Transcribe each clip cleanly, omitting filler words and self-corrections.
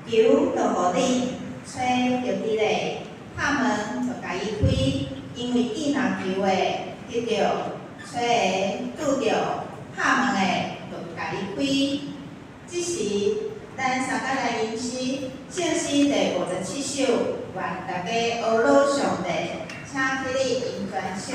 求就予你，揣就佇咧，拍門就共伊開，因為見若求的得著，揣的拄著，拍門的就共伊開。這時，咱三個來吟詩，聖詩第57首，願大家呵咾上帝，請起立引全首。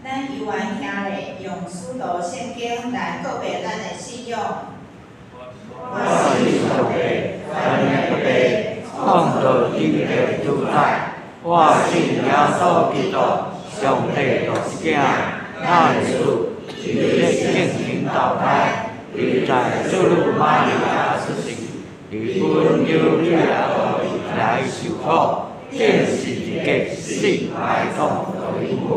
咱猶原徛咧，用使徒聖經來告白咱的信仰。我信上帝，全能的父，創造天地主宰。我信耶穌基督，上帝獨生子，咱的主，伊咧聖靈投胎，伊在聖女瑪利亞出生，佇本丟彼拉多來受苦，釘十字架死埋葬落陰府，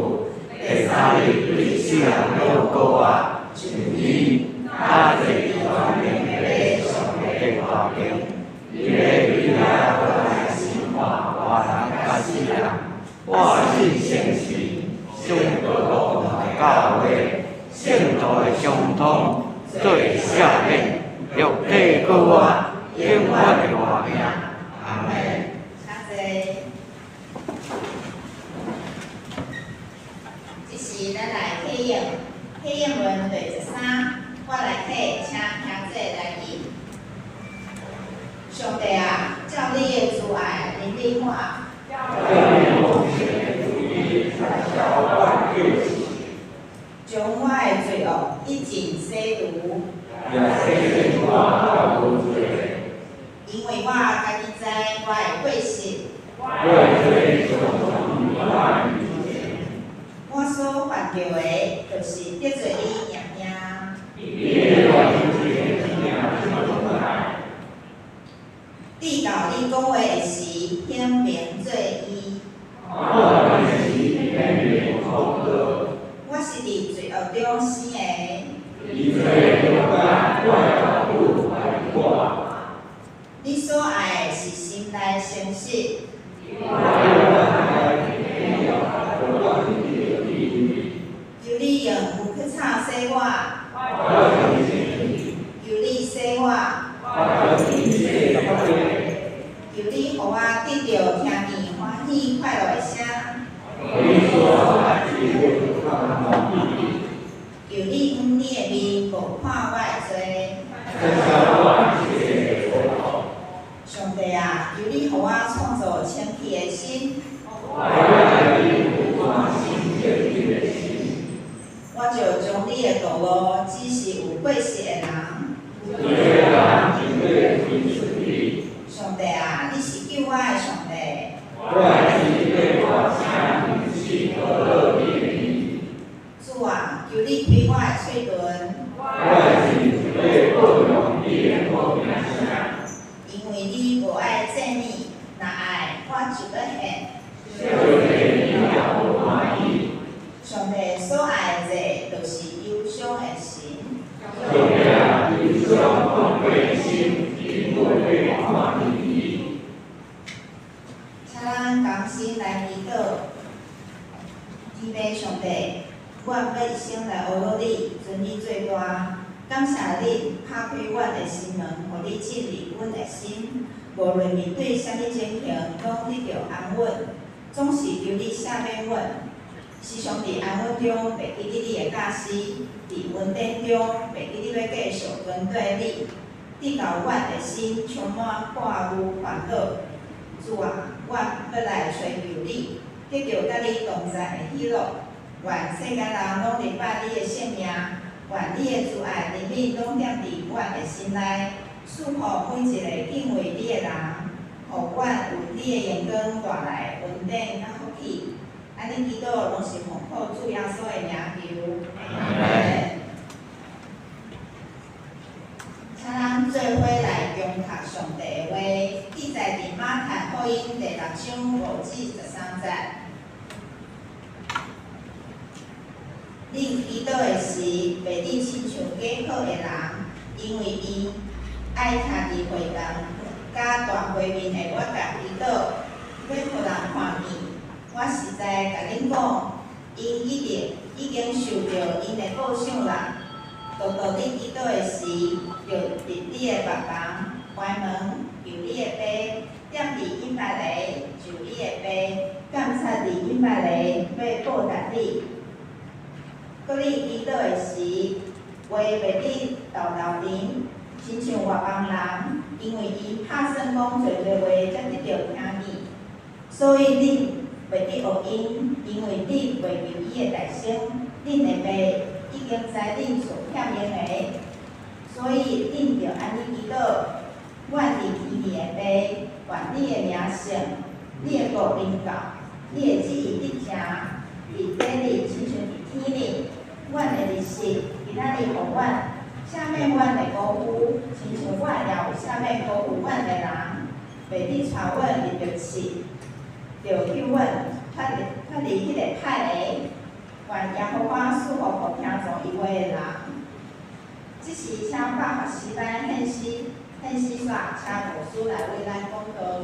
第三日對死人復活啊，升天，他坐佇全能的上帝大爿，伊咧對遐來審判活人佮死人。我信聖神，上道教會，聖徒的相通，罪赦免，肉體復活，永遠的活命。阿們。請坐。這時咱來體驗，體驗文第13，我來體，請兄姐來吟。上帝啊，照你的慈愛憐憫我。將我的罪惡一盡洗除。因為我家己知我的過失。我所犯著的，就是得罪你爾爾。直到你講話的時，顯明做義。我是佇罪惡中生的。你所愛的是心內誠實。求你用油去擦洗我。求你洗我。求你予我得著聽見歡喜快樂的聲。求你向你的面無看我的罪。上帝啊，求你予我創造清氣的心。我就將你的道路指示是有過失的人。上帝啊，你是救我的上帝。主啊，求你開我的喙唇。因為你無愛祭物，若愛，我就欲獻。上帝所愛的祭，就是憂傷的心。請咱同心來祈禱，天父上帝，阮欲一生來呵咾你，尊你做大。感謝你拍開阮的心門，予你進入阮的心。無論面對啥物情形，攏得著安穩。總是求你赦免阮，時常佇安穩中袂記得你的教示，佇恩典中袂記得欲繼續跟綴你，直到阮的心充滿掛慮煩惱。主啊，阮欲來揣求你，得著佮你同在的喜樂。願世間人攏明白你的聖名，願你的慈愛憐憫攏踮佇阮的心內，賜予每一个敬畏你的人，予阮有你的榮光帶來恩典佮福氣。按呢祈禱攏是奉靠主耶穌的名求。阿們。請咱做伙來誦讀上帝的話，記載佇馬太福音第六章5至13節。恁祈禱的時，袂得親像假好的人，因為𪜶愛徛佇會堂佮大街面的倚角祈禱，欲予人看見。我實在共恁講，𪜶一定已經受著𪜶的報賞啦。獨獨你祈禱的時，著入你的別房，關門，求你的爸，踮佇隱密的，就你的爸，監察佇隱密的，欲報答你。閣你祈禱的時，話袂得豆豆甜，親像外邦人，因為𪜶拍算講濟濟話才得著聽見。所以恁袂得學𪜶，因為恁袂求伊的代先，恁的爸已經知恁所欠用的。所以恁著按呢祈禱：阮佇天裡的爸，願你的名聖，你的國臨到，你的旨意得成，佇地裡親像佇天裡。阮的日食，今仔日予阮，赦免阮的辜負，親像阮也有赦免辜負阮的人。袂得帶阮入著試，著救阮脫離彼个歹的。願耶和華賜福予聽從伊話的人。這時，請百合詩班獻詩，獻詩煞，請牧師來為咱講道。我。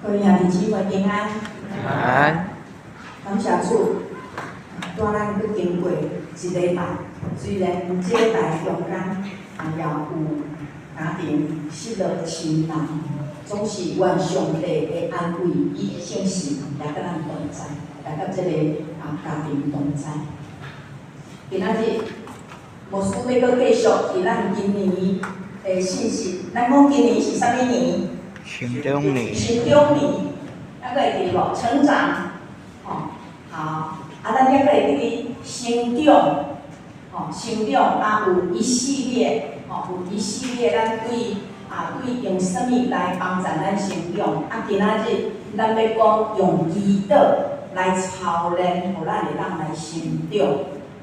各位兄弟姊妹平安。安。感謝主，帶咱閣經過一禮拜，雖然這禮拜中間也有家庭失落親人，總是願上帝的安慰與信心來佮咱同在，來佮這個家庭同在。今仔日牧師欲閣繼續佇咱今年的信息，咱講今年是啥物年？成長年。成長年，猶閣會記無？成長，吼，好，咱猶閣會記成長，吼，成長啊，有一系列，吼，有一系列，咱對對用啥物來幫助咱成長？今仔日咱欲講用祈禱來操練，予咱會當來成長，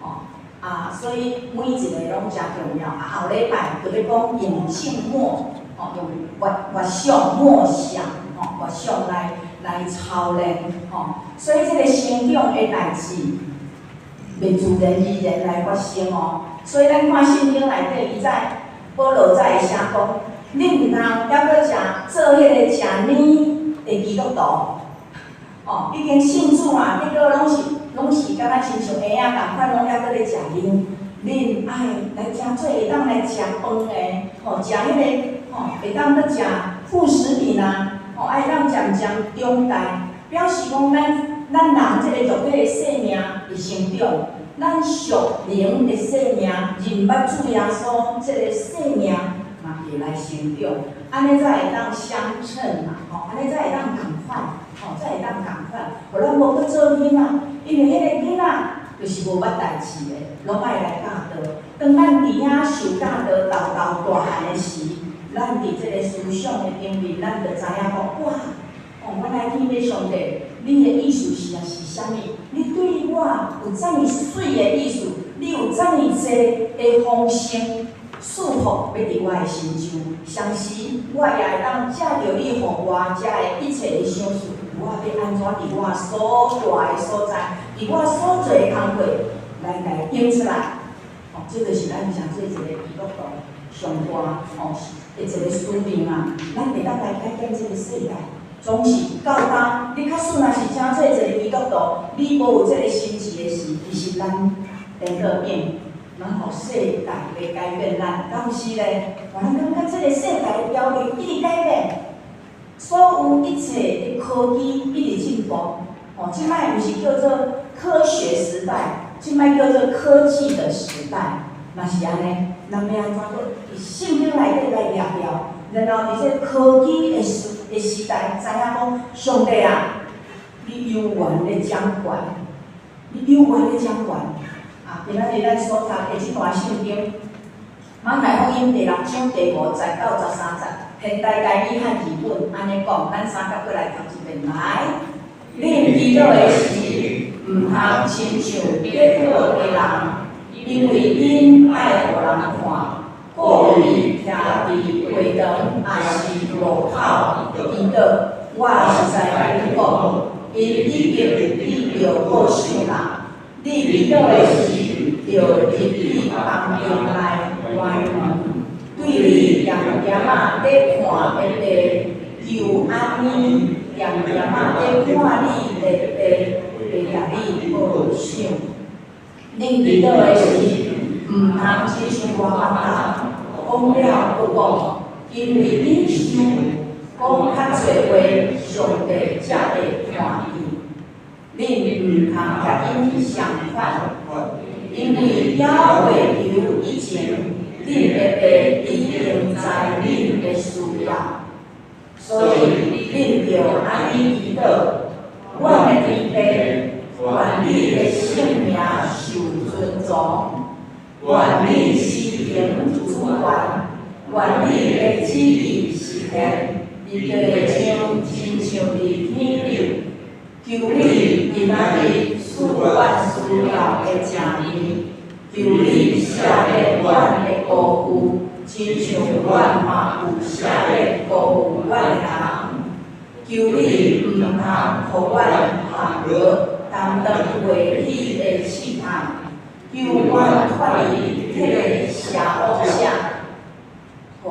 吼，所以每一个攏誠重要。後禮拜就欲講用靜默。用默想、默想，吼，默想來操練，吼。所以這個成長的代誌，袂自然而然來發生哦。所以咱看聖經內底，伊在保羅才會寫講，恁毋通猶閣食做彼個食奶的基督徒，哦，已經信主啊，結果攏是敢若親像嬰仔仝款，攏猶閣咧食奶。恁愛來誠做會當來食飯的，吼，食彼個。吼，會當閣食副食品啊，吼，愛當漸漸長大，表示講咱人這个肉體的生命會成長，咱屬靈的生命認捌主耶穌這个生命嘛會來成長，按呢才會當相稱嘛，吼，按呢才會當仝款，吼，才會當仝款，予咱無閣做囡仔，因為彼个囡仔就是無捌代誌的，攏愛來教導。當咱佇遐受教導、沓沓大漢的時，咱佇這个思想的頂面，咱就知影講，哇！哦，原來天父上帝，你的意思是啥物？你對我有遮爾媠的意思，你有遮爾濟的豐盛祝福欲佇我的身上，同時我也會當藉著你予我遮的一切的賞賜，我欲按怎佇我所蹛的所在，佇我所做的工課來共伊用出來。哦，這就是咱誠做一个基督徒上大吼的一个使命啊！咱會當來改變這个世界，總是到今，你假使若是誠做一个基督徒，你無有這个心志的時，其實咱顛倒變，咱予世界來改變咱，敢毋是咧？咱感覺這个世界的潮流一直改變，所有一切的科技一直進步。哦，這擺毋是叫做科學時代，這擺叫做科技的時代，嘛是按呢。咱欲按怎閣佇聖經內底來掠牢，然後佇這科技的時代，知影講上帝啊，你有權咧掌權，你有權咧掌權。今仔日咱所讀的這段聖經，馬太福音第六章第五節到13節，現代台語漢字本按呢講，咱三甲閣來讀一遍來。恁祈禱的時，毋通親像得好的人，因為𪜶愛予人看，故意徛佇會堂抑是路口祈禱。我實在共恁講，𪜶已經得著報酬啦。你祈禱的時，著入去房間內關門，對你恬恬仔咧看的爸求按呢，恬恬仔咧看你的爸會共你報賞。恁祈禱的時，毋通親像外邦人，講了閣講，因為恁想講較濟話，上帝才會歡喜。恁毋通共𪜶相款，因為猶未求以前，恁的爸已經知恁的需要，所以恁著按呢祈禱：阮的天父，願你的聖名受尊崇，願願你施行主權，願你的旨意實現，佇地上親像佇天頂。求你今仔日賜阮需要的食物，求你赦免阮的辜負，親像阮嘛有赦免辜負阮的人。求你毋通予阮陷入擔當袂起的試探，救阮脫離彼个邪惡者。好，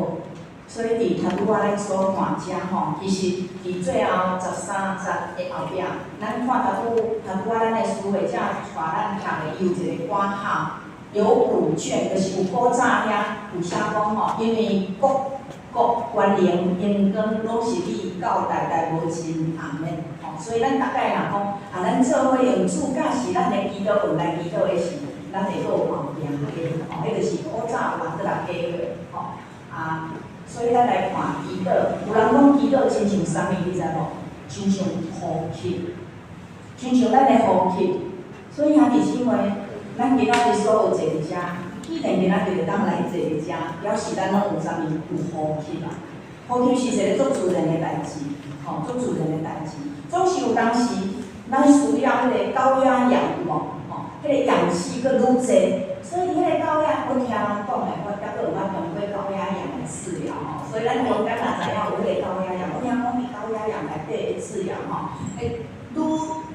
所以佇頭拄仔咱所看遮吼，其實佇最後13節的後壁，咱看頭拄頭拄仔咱的司會者帶咱讀的，伊有一個括號，有古卷，就是有古早遐有寫講吼，因為各國權能榮光攏是你到代代無盡，阿們。吼，所以咱逐擺若講啊，咱做伙用主教示咱的祈禱文來祈禱的時，咱會閣有後壁加，吼，彼就是古早有人閣來加過，吼啊，所以咱來看祈禱，有人講祈禱親像啥物，你知無？親像呼吸，親像咱的呼吸。所以兄弟姊妹，咱今仔日所有坐佇遮，既然今仔日會當來坐佇遮，表示咱攏有啥物？有呼吸啊！呼吸是一个足自然的代誌，吼，足自然的代誌。總是有當時，咱需要彼个高壓氧有無？吼，彼个氧氣閣愈濟，所以彼个高壓，我聽人講的，我猶閣毋捌用過高壓氧的治療吼，所以咱中間若知影有彼个高壓氧，我聽講佇高壓氧內底的治療吼，會愈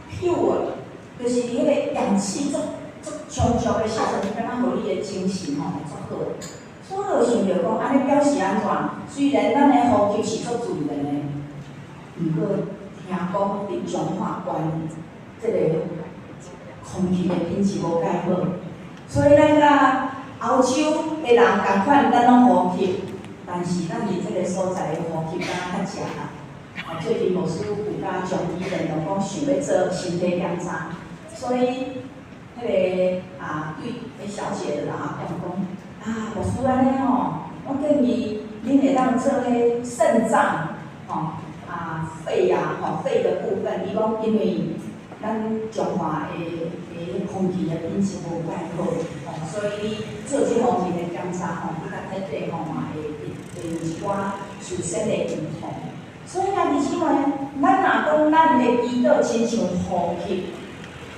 pure，就是佇彼个氧氣足足充足的時陣，敢若予你的精神吼會足好。所以我就想著講，按呢表示按怎？雖然咱的呼吸是足自然的，毋過聽講佇彰化縣，這个空氣的品質無蓋好，所以咱佮歐洲的人仝款，咱攏呼吸，但是咱佇這个所在的呼吸敢若較食力。啊，最近牧師有佮中醫聯絡講，想欲做身體檢查，所以彼个啊對彼小姐就共我講講，啊，牧師按呢吼，我建議恁會當做彼腎臟，吼啊肺啊吼肺的部分，伊講因為咱彰化的空氣的品質無蓋好，吼，所以你做這方面的檢查吼，你較體底吼嘛會有一寡事先的預防。所以兄弟姊妹，咱若講咱的祈禱親像呼吸，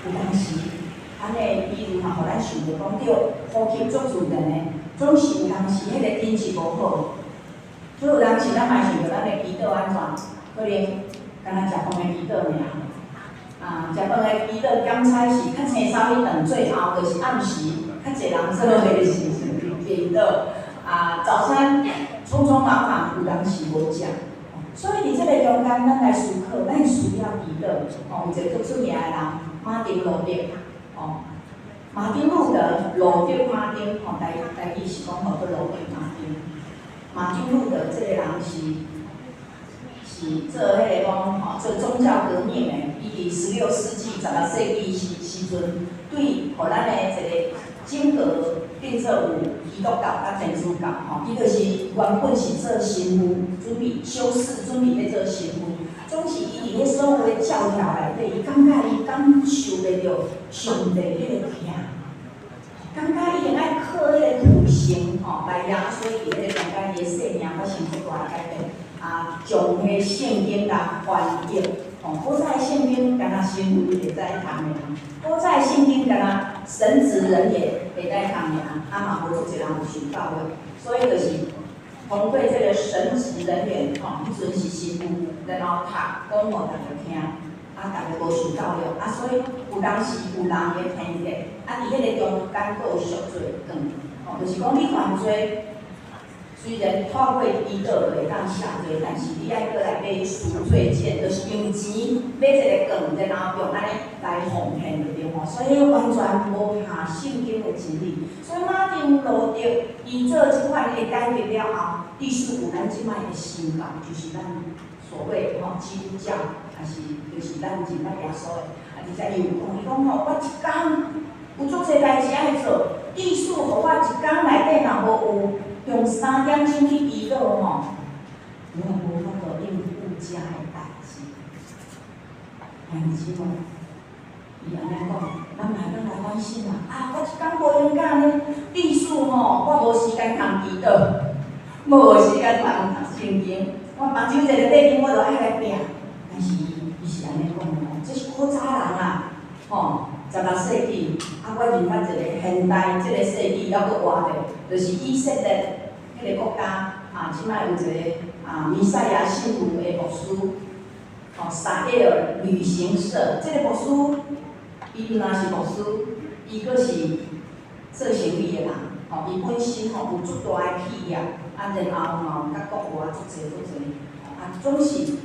有當時按呢比如嘛，予咱想著講對，呼吸足自然的，總是有當時彼个品質無好，所以有當時咱嘛想著咱的祈禱按怎，可能敢若食飯的祈禱爾。啊，食飯的祈禱檢采是較清早彼頓最後就是暗時較濟人做伙的時陣祈禱。啊，早餐匆匆忙忙有當時無食。所以佇這個中間，咱來思考，咱需要祈禱。哦，有一個足出名的人，馬丁路德，哦，馬丁路德，路德馬丁，吼，台語是講號做路德馬丁。馬丁路德這個人是做彼个講吼，做宗教革命的。伊佇16世紀、16世紀時陣，對予咱的一個整個變做有基督教佮天主教吼，伊就是原本是做神父，準備修士，準備欲做神父。總是伊佇彼所有的教條內底，伊感覺伊感受袂著上帝彼个疼，感覺伊會愛靠彼个苦行吼來耶穌佇彼個中間，伊的生命發生足大的改變，啊，將彼聖經共翻譯，吼，古早的聖經敢若神父會使讀的人，古早的聖經敢若神職人員會使讀的人，啊嘛無足濟人有受教育，所以就是通過這個神職人員，吼，彼陣是神父，然後讀講予逐家聽，啊，逐家無受教育，啊，所以有當時有人的偏見，啊，佇彼個中間閣有贖罪券，吼，就是講你犯罪，雖然透過祈禱就會當赦罪，但是你愛閣來買贖罪券，就是用錢買一個券，然後用按呢來奉獻就對吼。所以完全無下聖經的真理。所以馬丁路德伊做這款的改革了後，致使有咱這擺的新教，就是咱所謂吼基督教，還是就是咱認捌耶穌的。啊，而且伊有講，伊講吼，我一工有足濟代誌愛做，致使予我一工內底若無有用3點鐘去祈禱吼，我無法度應付遮的代誌。兄弟姊妹，伊按呢講，咱嘛會當來反省啊！啊，我一工無閒甲呢，歷史吼，我無時間通祈禱，無時間通讀聖經，我目睭一个擘開，我就愛來拼。但是伊是按呢講吼，這是古早人啊，吼，16世紀，啊，我認捌一个現代這个世紀猶閣活的，就是以色列彼個國家啊，這擺有一個啊彌賽亞信徒的牧師，吼，撒埃爾旅行社，這個牧師，伊毋但是牧師，伊閣是做生意的人，吼，伊本身吼有足大的企業，啊，然後嘛有佮國外足濟足濟，啊，總是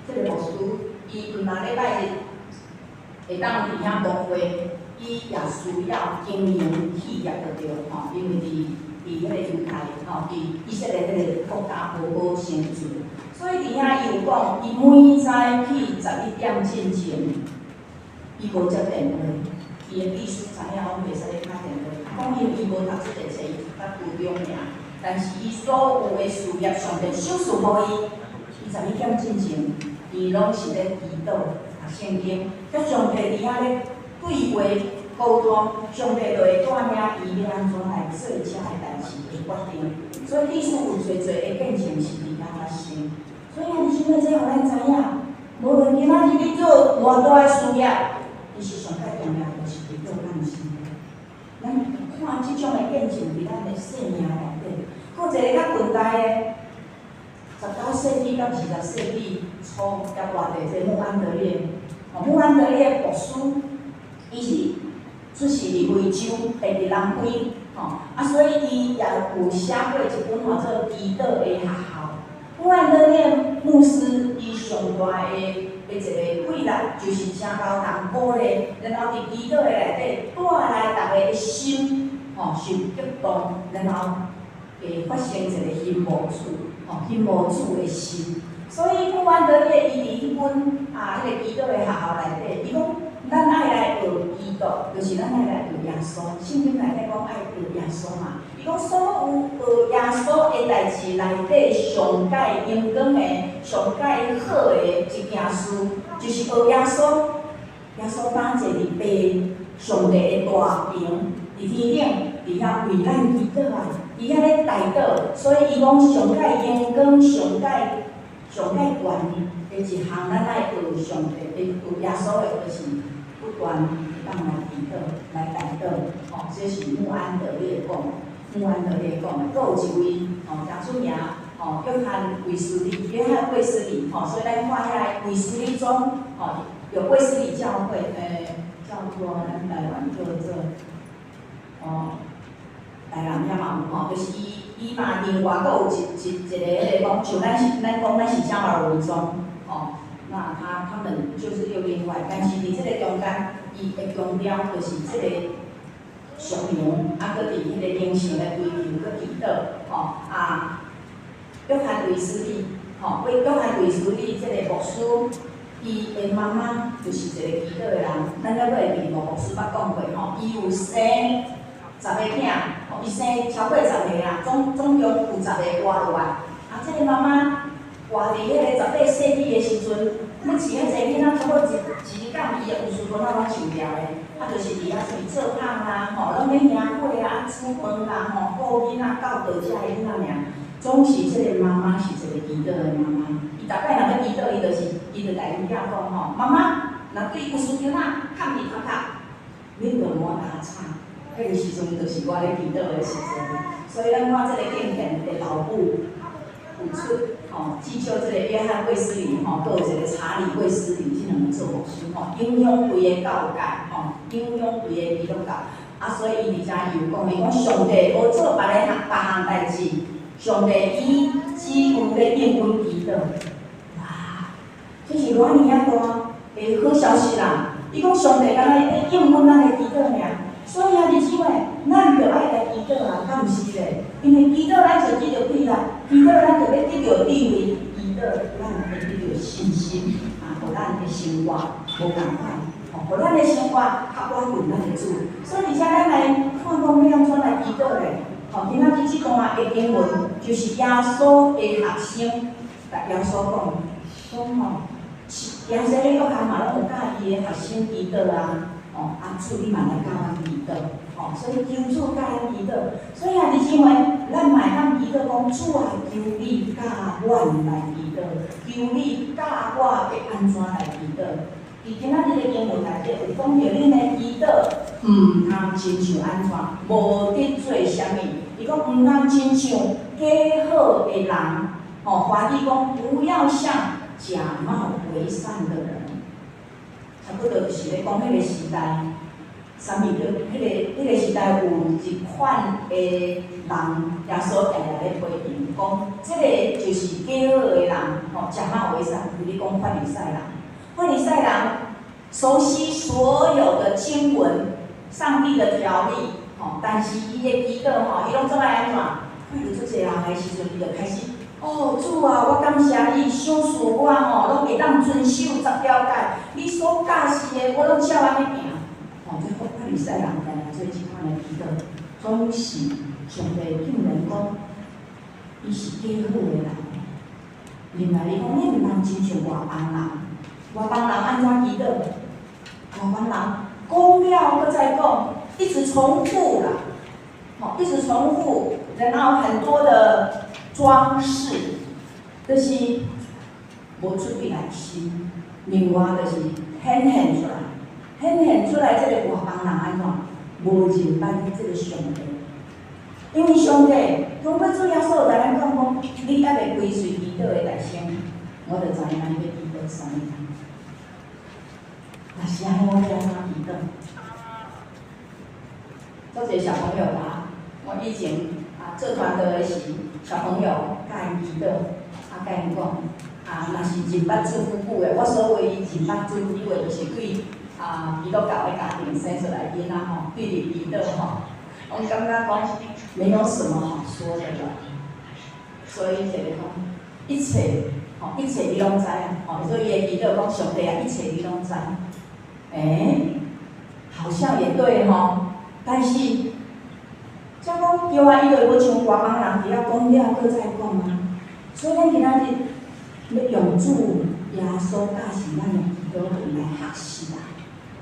這個牧師，伊毋但禮拜日會當佇遐牧會，伊也需要經營企業就對，吼，因為佇彼個猶太，吼，佇以色列彼個國家無好生存，所以佇遐伊有講，伊每早起11點進前，伊無接電話，伊的秘書知影講袂使咧敲電話，講因為伊無讀這個冊，伊讀到初中爾，但是伊所有的事業上帝賞賜予伊，伊11點進前，伊攏是咧祈禱、讀聖經，佮上帝佇遐咧對話溝通，上帝就會帶領伊欲按怎來做這个代誌的決定。所以歷史有濟濟的見證是佇遐發生。所以兄弟姊妹，這予咱知影，無論今仔日你做偌大的事業，其實上較重要就是祈禱咱的生活。咱看這種的見證佇咱的生命內底，閣一个較近代的，19世紀到20世紀初才活的這個穆安德烈，吼，穆安德烈牧師，伊是出世佇非洲，會佇南非，吼，啊，所以伊也有寫過一本號做祈禱的學校。穆安德烈牧師伊上大的一個氣力，就是誠𠢕人鼓勵，然後佇祈禱的內底帶來逐个的心，吼，受激動，然後會發生一個興無主，吼，興無主的心。所以穆安德烈伊佇彼本啊，彼個祈禱的學校內底，伊講咱愛來學基督，就是咱愛來學耶穌。聖經內底講愛學耶穌嘛。伊講所有學耶穌的代誌內底上蓋榮光的、上蓋好的一件事，就是學耶穌。耶穌當坐佇父上帝的大爿，佇天頂，佇遐為咱祈禱啊，佇遐咧代禱。所以伊講上蓋榮光、上蓋上蓋懸的一項，咱愛學上帝的學耶穌的，就是不斷會當來祈禱、來代禱。吼，這是穆安德烈講，穆安德烈講的。閣有一位吼，誠出名，吼，約翰衛斯理，約翰衛斯理，吼，所以咱看遐個衛斯理宗，吼，有衛斯理教會，叫做咱台灣叫做，哦，台南遐嘛有吼，就是伊伊嘛另外閣有一一一個彼个講，像咱是咱講咱是長老會宗，吼，那他們就是有另外，但是佇這個中間，伊會強調就是這個屬靈，啊，閣佇彼個靈性來追求，閣祈禱，吼，啊，約翰衛斯理，吼，約翰衛斯理這個牧師，伊的媽媽就是一個祈禱的人，咱猶閣會記無？牧師捌講過吼，伊有生十个囝，吼，伊生超過十个啊，總共有十个活落來。啊，這個媽媽活佇彼個18世紀的時陣，目前遐濟囡仔差不多一一工伊的有時陣仔攏受掠的，啊，就是佇遐出去做工啦，吼，攏咧營火啊，煮飯啦，吼，顧囡仔、教導遮个囡仔爾。總是這個媽媽是一個祈禱的媽媽，伊逐擺若欲祈禱，伊就是伊就共𪜶囝講吼，媽媽，若對有事囡仔崁佇頭殼，恁就莫打岔。彼個時陣就是我咧祈禱的時陣，所以咱看這個敬虔的老母有出吼，至少這個約翰衛斯理吼，閣有一個查理衛斯理，這兩個做牧師吼，影響規个教界吼，影響規个基督教。啊，所以伊佇遮伊有講，伊講上帝無做別个項別項代誌，上帝伊只有咧應允祈禱。哇，這是偌爾仔大的好消息啦！伊講上帝敢若咧應允咱的祈禱爾，所以兄弟姊妹，咱著愛來祈禱啊，敢毋是咧？因為祈禱咱就得著氣力，祈禱咱就欲得著智慧，祈禱咱會得著信心，啊，予咱的生活無仝款，吼，予咱的生活較倚近咱的主。所以，而且咱來看講欲按怎來祈禱咧？吼，今仔日這段的經文就是耶穌的學生，共耶穌講，講吼，耶穌咧約翰嘛攏有教伊的學生祈禱啊，吼，吼，啊主你嘛來教阮祈禱，吼，所以求主教咱祈禱。所以兄弟姊妹，咱嘛會當祈禱講，主啊，求你教阮來祈禱，求你教我欲按怎來祈禱。佇今仔日的經文內底有講著，恁的祈禱毋通親像按怎，無得做啥物。伊講毋通親像假好的人，吼，華語講不要像假冒為善的人。差不多就是咧講彼個時代，啥物叫彼個時代有一款的人，耶穌定定咧批評，講這個就是假好的人，吼，假冒為善，比如講法利賽人，法利賽人熟悉所有的經文、上帝的條例，吼，但是伊的祈禱吼，伊攏總愛按怎？看著足濟人的時陣，伊就開始，哦，主啊，我感謝你，賞賜我吼，攏會當遵守十條誡，你所教示的，我攏照按呢行。吼，這法利賽人定定做這款的祈禱，總是上帝竟然講，伊是假好的人。另外，伊講你毋通親像外邦人，外邦人按怎祈禱？外邦人講了閣再講，一直重複啦，吼，一直重複，然後很多的裝飾，就是無出於內心。另外就是顯現出來，顯現出來這个外邦人按怎無認捌這个上帝，因為上帝通過主耶穌來咱講講，你猶未開喙祈禱的內心，我就知影你欲祈禱啥物。若是按呢，我欲按怎祈禱？足濟小朋友啊，我以前啊做傳道的時，小朋友共𪜶祈禱，啊共𪜶講，啊若是認捌主久久的，我所謂認捌主久的，就是對啊基督教的家庭生出來囡仔吼，對佇祈禱吼，我感覺講沒有什麼好說的了，所以就是講一切吼，一切你攏知啊，吼，所以伊會祈禱講上帝啊，一切你攏知，欸，好像也對吼，但是，才講對啊，伊就無像外邦人佇遐講了，閣再講啊。所以咱今仔日欲用主耶穌教示咱的祈禱文來學習啊。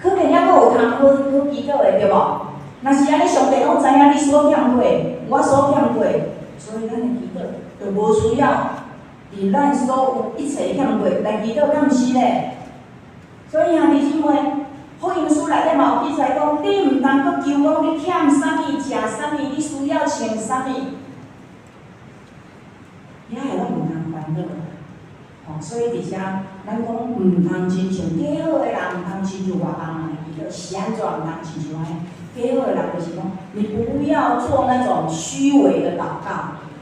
可見猶閣有通好好祈禱的，對無？若是按呢，上帝攏知影你所欠過，我所欠過，所以咱的祈禱就無需要佇咱所有一切欠過來祈禱，敢毋是咧？所以兄弟姊妹，福音書內底嘛有記載講，你毋通閣求講你欠啥物、食啥物，你需要穿啥物，遐个攏毋通煩惱。吼，所以佇遮，咱講毋通親像假好的人，毋通親像外邦人的祈禱，是按怎毋通親像按呢？假好的人就是講，你不要做那種虛偽的禱告，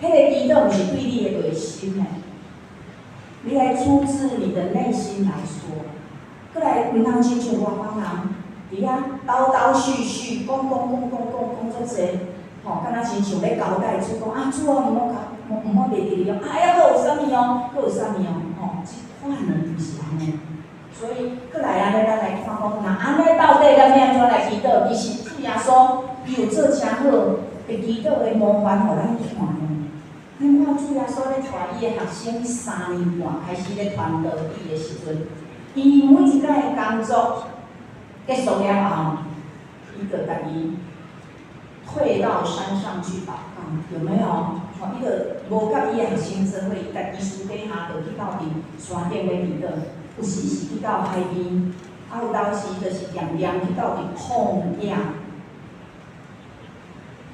彼个祈禱毋是對你的內心的，你愛出自你的內心來說。閣來毋通親像外邦人，佇遐叨叨絮絮，講講講講講講足濟，吼，敢若親像咧交代主講啊，主啊，毋好交，毋好袂記哩哦，啊，猶閣有啥物哦，閣有啥物哦，吼，這款人毋是按呢。所以，閣來按呢，咱來看講，若按呢到底咱欲按怎來祈禱？其實主耶穌伊有做誠好的祈禱的模範，予咱看的。咱看主耶穌咧帶伊的學生3年半開始咧傳道伊的時陣，伊每一擺的工作結束了後，伊就家己退到山上去禱告，有沒有？吼，伊就無佮伊的學生做伙，伊家己私底下就去到佇山頂咧祈禱，有時是去到海邊，啊有當時就是恬恬去到佇曠野，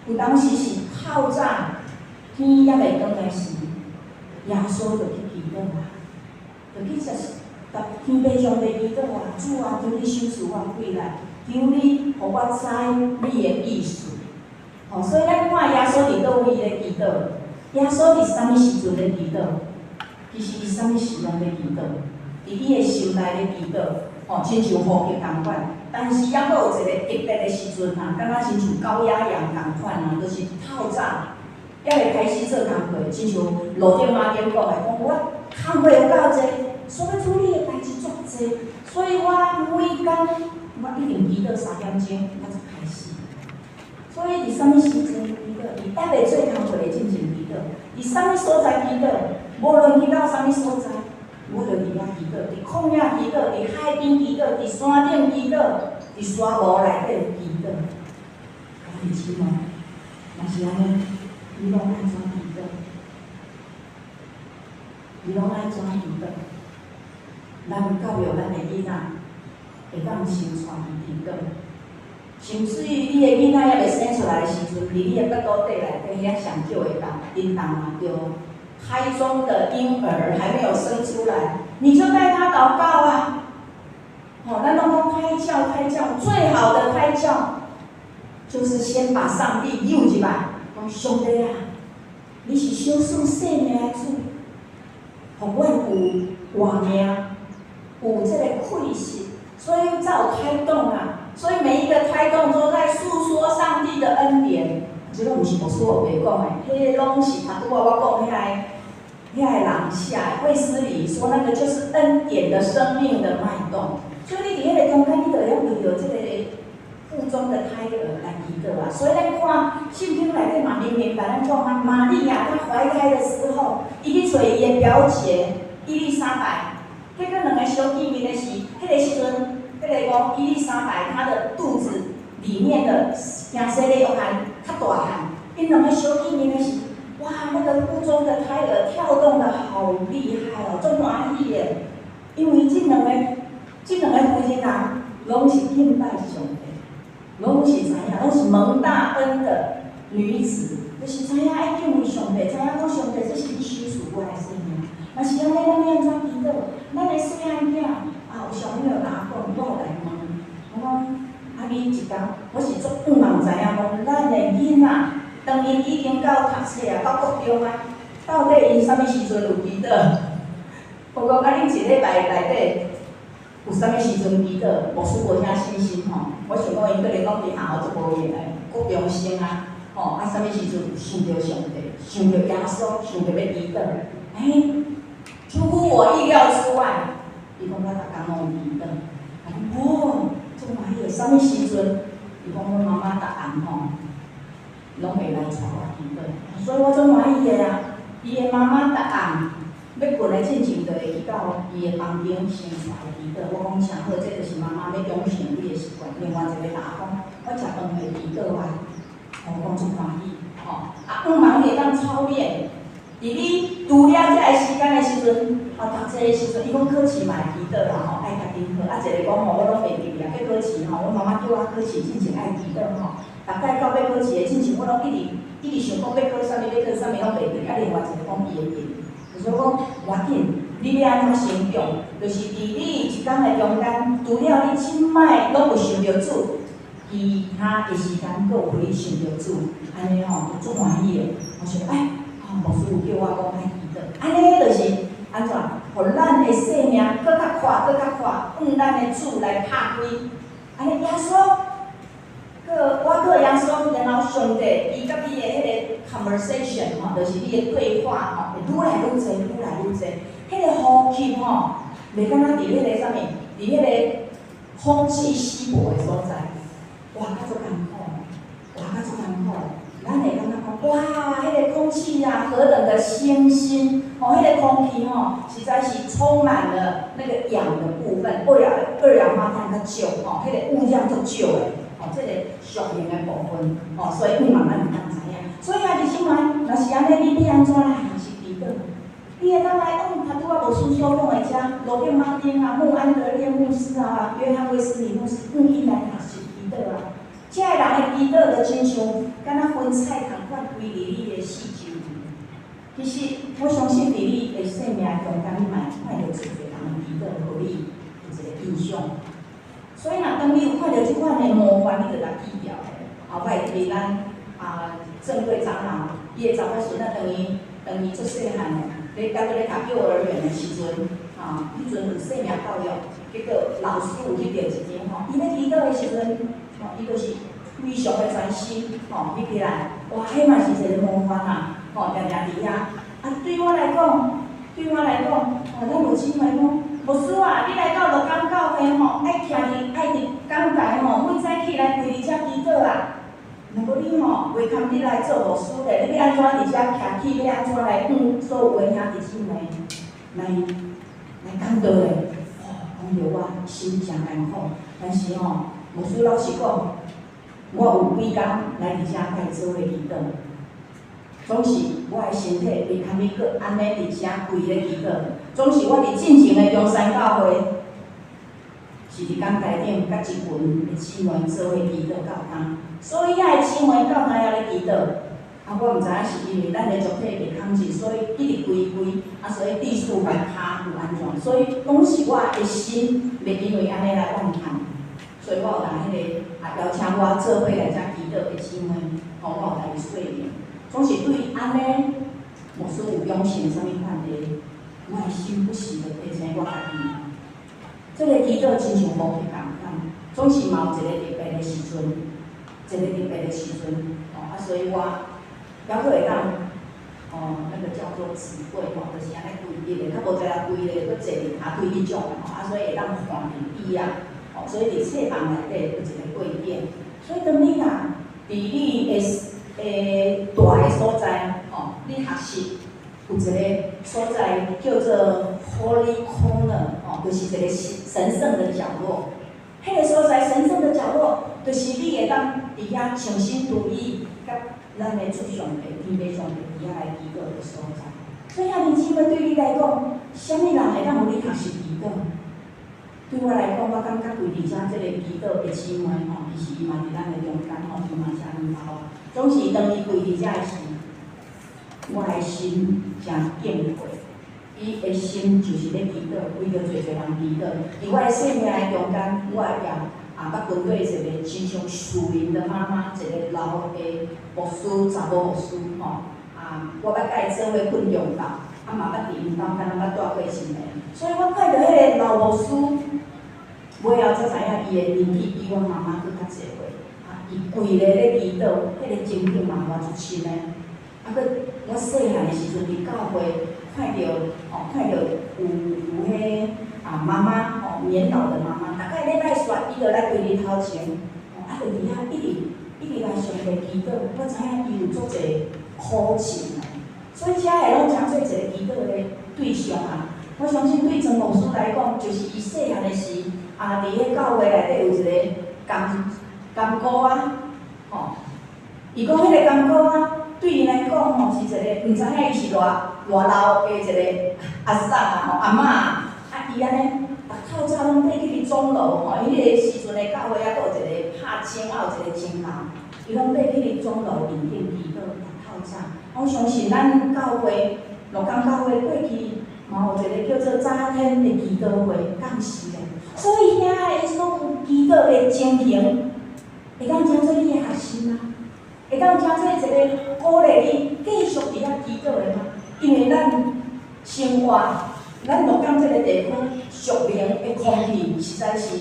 有當時是透早天猶未光的時，耶穌就去祈禱啊，就去共天父上帝祈禱啊，主啊，求你賞賜我氣力，求你予我知你的意思。吼，所以咱看耶穌佇佗位咧祈禱，耶穌佇啥物時陣咧祈禱？其實伊啥物時攏咧祈禱，佇伊的心內咧祈禱，吼，親像呼吸仝款。但是猶閣有一個特別的時陣啊，敢若親像狗仔羊仝款啊，就是透早，猶未開始做工課，親像路頂馬頂講的，講我工課有夠濟，所欲處理的代誌足濟，所以我每工我一定祈禱3點鐘，我才開始。所以佇啥物時陣祈禱？佇猶未做工課的進前祈禱，佇啥物所在祈禱？無論去到啥物所在，我就佇遐祈禱，佇曠野祈禱，佇海邊祈禱，佇山頂祈禱，佇佇沙漠內底祈禱。兄弟姊妹，若是按呢，你攏愛怎祈禱？你攏愛怎祈禱？咱教育咱的囡仔，會當先帶伊祈禱。甚至於你的囡仔猶未生出來的時陣，佇你的腹肚底內底遐上少會當叮當嘛對。胎中的嬰兒還沒有生出來，你就帶他禱告啊！吼，咱攏講胎教，胎教最好的胎教，就是先把上帝誘入來，講上帝啊，你是賞賜生命的主，予阮有活命，有這個氣息，所以才有胎動啊！所以每一個胎動都在訴說上帝的恩典。這攏毋是牧師烏白講的，彼個攏是頭拄仔我講遐個人寫的。衛斯理說那個就是恩典的生命的脈動。所以你佇彼個中間，你就會用為著這個腹中的胎兒來祈禱啊。所以咱看聖經內底嘛，明明共咱講啊，瑪利亞她懷胎的時候，伊去揣伊的表姐伊麗莎白，結果兩个相見面的時，彼個時陣，彼個講伊麗莎白她的肚子裡面的驚洗禮約翰較大漢，𪜶兩个相見面的時，哇，那個腹中的胎兒跳動得好厲害哦，足歡喜的，因為這兩個婦人啊，攏是敬拜上帝，攏是知影，攏是蒙大恩的女子，就是知影愛敬畏上帝，知影講上帝這是你賞賜我的生命。若是按呢，咱欲按怎祈禱？咱的細漢囝啊，有小朋友共我講，我有來問，我講啊，你一工，我是足向望知影講，咱的囡仔，當𪜶已經到讀冊啊，到國中啊，到底𪜶啥物時陣有祈禱？我講啊，恁一禮拜內底有啥物時陣祈禱？牧師無啥信心吼，我想講𪜶可能攏佇學校足無閒的，國中生啊，吼啊，啥物時陣想著上帝，想著耶穌，想著欲祈禱，欸，出乎我意料之外，伊講我逐工攏有祈禱，啊，哦，足歡喜的，啥物時陣？伊講阮媽媽逐暗吼，攏會來帶我祈禱，所以我足歡喜的啊。伊的媽媽逐暗欲睏的進前，就會去到伊的房間先帶伊祈禱。我講誠好，這就是媽媽欲養成你的習慣。另外一個老講，我食飯會祈禱啊，我講足歡喜，吼。啊，向望你會當操練。佇你除了這个時間的時陣，啊，讀冊的時陣，伊講考試嘛會祈禱啦吼，愛家己好。啊，一个講吼，我攏袂記哩啊，欲考試吼，阮媽媽叫我考試進前愛祈禱吼。逐擺到欲考試的進前，我攏一直一直想講欲考啥物，欲考啥物，攏袂記。啊，另外一个講伊會記，就說講無要緊，你欲按怎成長，就是佇你一工的中間，除了你這擺攏有想著主，其他的時間閣有予你想著主，按呢吼就足歡喜的。我想哎。牧師有叫我講愛祈禱，按呢就是按怎，予咱的生命閣較闊，閣較闊，向咱的主來拍開。按呢耶穌，閣我閣耶穌，然後上帝伊佮你的彼个 conversation 吼，就是你的對話吼，會愈來愈濟，愈來愈濟。彼个呼吸吼，袂敢若佇彼个啥物，佇彼个空氣稀薄的所在，活甲足艱苦，活甲足艱苦。咱會感覺講，哇，彼个空氣啊，何等的清新！哦，彼个空氣吼，實在是充滿了那個氧的部分，二氧化碳較少，吼，彼個霧量足少的，吼，這個屬靈的部分，吼，所以向望咱會當知影。所以啊，弟兄們，若是按呢，你欲按怎來學習祈禱？你會當來向頭拄仔牧師所講的遮，羅伯馬丁啊、穆安德烈牧師啊、約翰衛斯理牧師，向𪜶來學習祈禱啊。這个人的祈禱就親像敢若薰菜仝款，規佇你的四周圍。其實我相信，佇你的生命中間，你嘛會看著足濟人的祈禱，予你有一個印象。所以，若當你有看著這款的模範，你就共記牢的。後擺特別咱啊，鄭貴長老，伊的查某孫仔當伊足細漢的，咧閣咧讀幼兒園的時陣，啊，彼陣有生命教育，結果老師有翕著一張吼，伊咧祈禱的時陣，吼，伊就是非常的專心，吼，翕起來，哇，彼嘛是一個模範啊，吼，定定佇遐。啊，對我來講，吼，咱有姊妹講，牧師啊，你來到鹿港教會吼，愛徛佇愛佇講台吼，每早起來跪佇遮祈禱啊。若無你吼，袂堪你來做牧師咧，你欲按怎佇遮徛起，欲按怎來向所有的兄弟姊妹來講道咧？吼，講著我心誠艱苦，但是吼，牧師老實講，我有幾工來佇遮共伊做伙祈禱，總是我的身體袂堪伊閣按呢佇遮跪咧祈禱，總是我佇進前的中山教會，是佇講台頂佮一群的姊妹做伙祈禱到今，所以遐的姊妹到今猶咧祈禱。啊，我毋知影是因為咱的肉體袂抗拒，所以一直跪跪，啊，所以地術甲跤有按怎，所以攏是我的心袂因為按呢來怨嘆，所以我有共彼个啊邀請我做伙來遮祈禱的姊妹，吼，我有共伊說明，總是對按呢，牧師有養成啥物款的，我的心不時就提醒我家己，這个祈禱親像呼吸仝款，總是嘛有一個特別的時陣，一個特別的時陣，吼，啊，所以我。猶閣會當，哦，那個叫做紫櫃吼，就是按呢規日的，較無才來規個閣坐佇跤腿彼種的吼，啊，所以會當換椅啊，吼，所以佇冊房內底有一個櫃頂。所以當你若佇你的蹛的所在，吼，你學習有一個所在叫做 Holy Corner，吼，就是一個神聖的角落。彼個所在神聖的角落，就是你會當佇遐潛心獨語，佮咱的主上帝、天父上帝佇遐來祈禱的所在。所以兄弟姊妹對你來講，啥物人會當予你學習祈禱？對我來講，我感覺跪佇遮這個祈禱的姊妹吼，其實伊嘛佇咱的中間吼，伊嘛誠年老啊。總是當伊跪佇遮的時，我的心誠敬佩。伊的心就是咧祈禱，為著濟濟人祈禱。佇我的生命的中間，我也捌跟過一個親像屬靈的媽媽，一個老的牧師，查某牧師吼。啊，我捌佮伊做伙困中晝，啊嘛捌佇𪜶兜，敢若捌蹛過一暝。所以我看著彼個老牧師，尾後才知影伊的年紀比阮媽媽閣較濟歲。啊，伊跪咧咧祈禱，彼個情景嘛予我足深的。啊，閣我細漢的時陣佇教會看著，哦，看著有彼啊媽媽，吼，年老的媽媽，逐擺禮拜煞，伊就來跪佇頭前，吼，啊，就佇遐一直一直來上帝祈禱。我知影伊有足濟苦情啊，所以遮會攏成做一個祈禱的對象啊。我相信對曾牧師來講，就是伊細漢的時，啊，佇彼教會內底有一個甘甘姑仔，吼，伊講彼個甘姑仔對伊來講吼是一個，毋知影伊是偌偌老的一個阿嬸啊，吼，阿嬤啊，啊伊按呢，逐透早攏爬去鐘樓吼，伊彼個時陣的教會猶閣有一個拍鐘，猶有一個鐘樓，伊攏爬去鐘樓面頂祈禱，逐透早。我相信咱教會，鹿港教會過去嘛有一個叫做早天的祈禱會，敢是咧？所以遐的所有祈禱的情形，會當成做你的學習嗎？會當成做一個鼓勵你繼續佇遐祈禱的嗎？因為咱生活，咱鹿港這個地區，屬靈的空氣實在是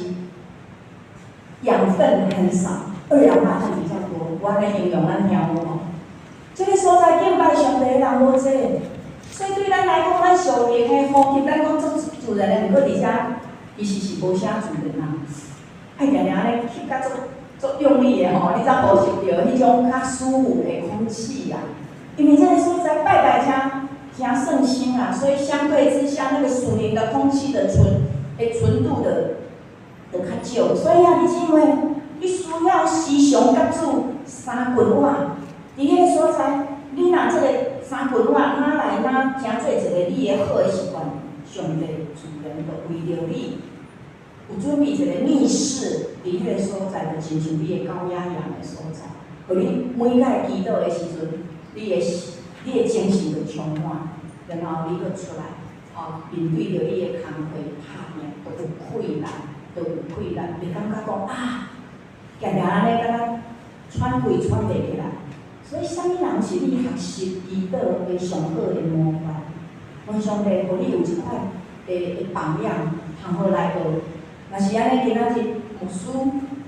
養分很少，二氧化碳比較多。我按呢形容咱聽有無？這個所在敬拜上帝的人無濟，所以對咱來講，咱屬靈的呼吸，咱講足自然的，毋過佇遮其實是無啥自然啊。愛定定按呢吸甲足足用力的吼，你才呼吸著彼種較舒服的空氣啊。因為這個所在拜拜誠誠聖心啊，所以相對之下，那個屬靈的空氣的純度的就較少。所以啊，你姊妹，你需要時常佮主三棍碗。佇彼個所在，你若這個三棍碗拿來拿，成做一個你的好的習慣，上帝自然就為著你有準備一個密室，佇彼個所在，就親像你的高壓氧的所在，予你每擺祈禱的時陣，你的精神就充滿，然後你閣出來，吼，面對著你的工課拍拚，都有氣力，都有氣力，袂感覺講啊，定定按呢敢若喘氣喘袂起來。所以，啥物人是你學習祈禱的上好的模範？願上帝予你有這款的榜樣，通好來學。若是按呢，今仔日牧師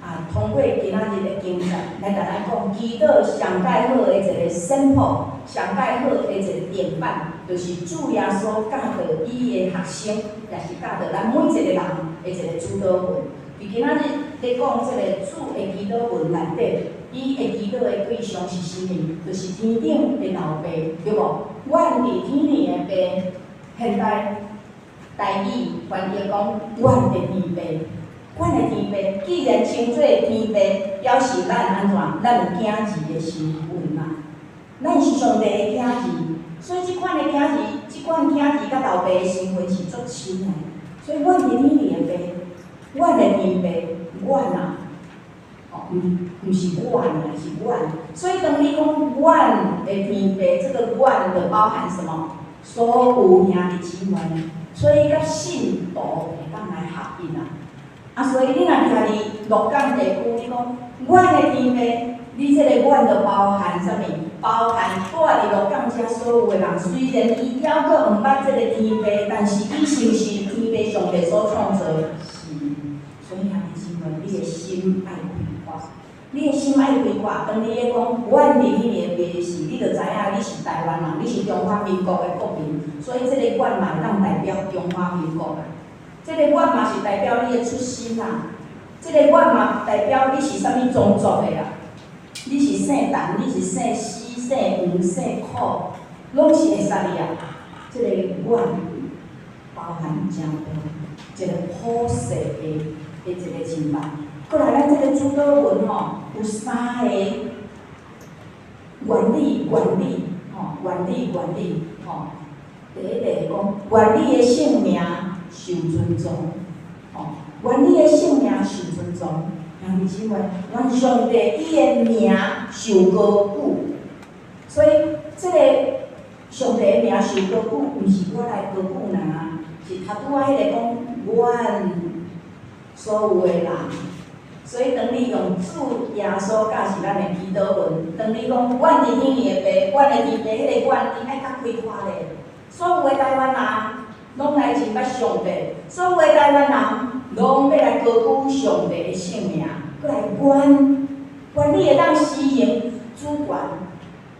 啊，通過今仔日的經節來共咱講，祈禱上蓋好的一個 sample，上蓋好的一個典範，就是主耶穌教導伊的學生，也是教導咱每一個人的一個主禱文。佇今仔日咧講這個主的祈禱文內底，伊的祈禱的對象是啥物？就是天頂的老爸，對無？阮佇天頂的爸，現代台語翻譯講，阮的天父。阮的天父既然稱做天父，表示咱按怎？咱有囝兒的身份啊！咱是上帝的囝兒，所以這款的囝兒，這款囝兒佮老爸的身份是足親的。所以，阮佇天的爸，阮的天父，阮啊，哦，毋是我爾，是阮。所以，當你講阮的天父，這個阮就包含什麼？所有兄弟姊妹，所以佮信徒會當來合一啊。啊，所以你若徛佇鹿港地區，你講阮的天父，你這個阮就包含啥物？包含蹛佇鹿港遮所有的人。雖然伊猶閣毋捌這個天父，但是伊是毋是天父上帝所創造？是。所以兄弟姊妹，你的心愛開闊，你的心愛開闊。當你咧講阮佇天的父時，你就知影你是台灣人，你是中華民國的國民，所以這個阮嘛會當代表中華民國啊。這個阮嘛是代表你的出身啊，這個阮嘛代表你是啥物種族的啊？你是姓陳，你是姓施、姓黃、姓柯，攏是會使哩啊。這個阮包含誠大，一個普世的一個敬拜。過來，咱這個主禱文吼，有三個原理，原理，吼，原理，原理，吼。第一個講，願你的聖名受尊崇，吼，願你的聖名受尊崇。兄弟姊妹，願上帝伊的名受高舉，所以這個上帝的名受高舉，毋是我來高舉爾，是頭拄仔彼個講，阮所有的人。所以當你用主耶穌教示咱的祈禱文，當你講阮佇天的父，阮的天父，彼個阮，你愛較開闊咧。所有的台灣人攏來認捌上帝，所有的台灣人攏欲來高舉上帝的聖名，閣來願，願你會當施行主權。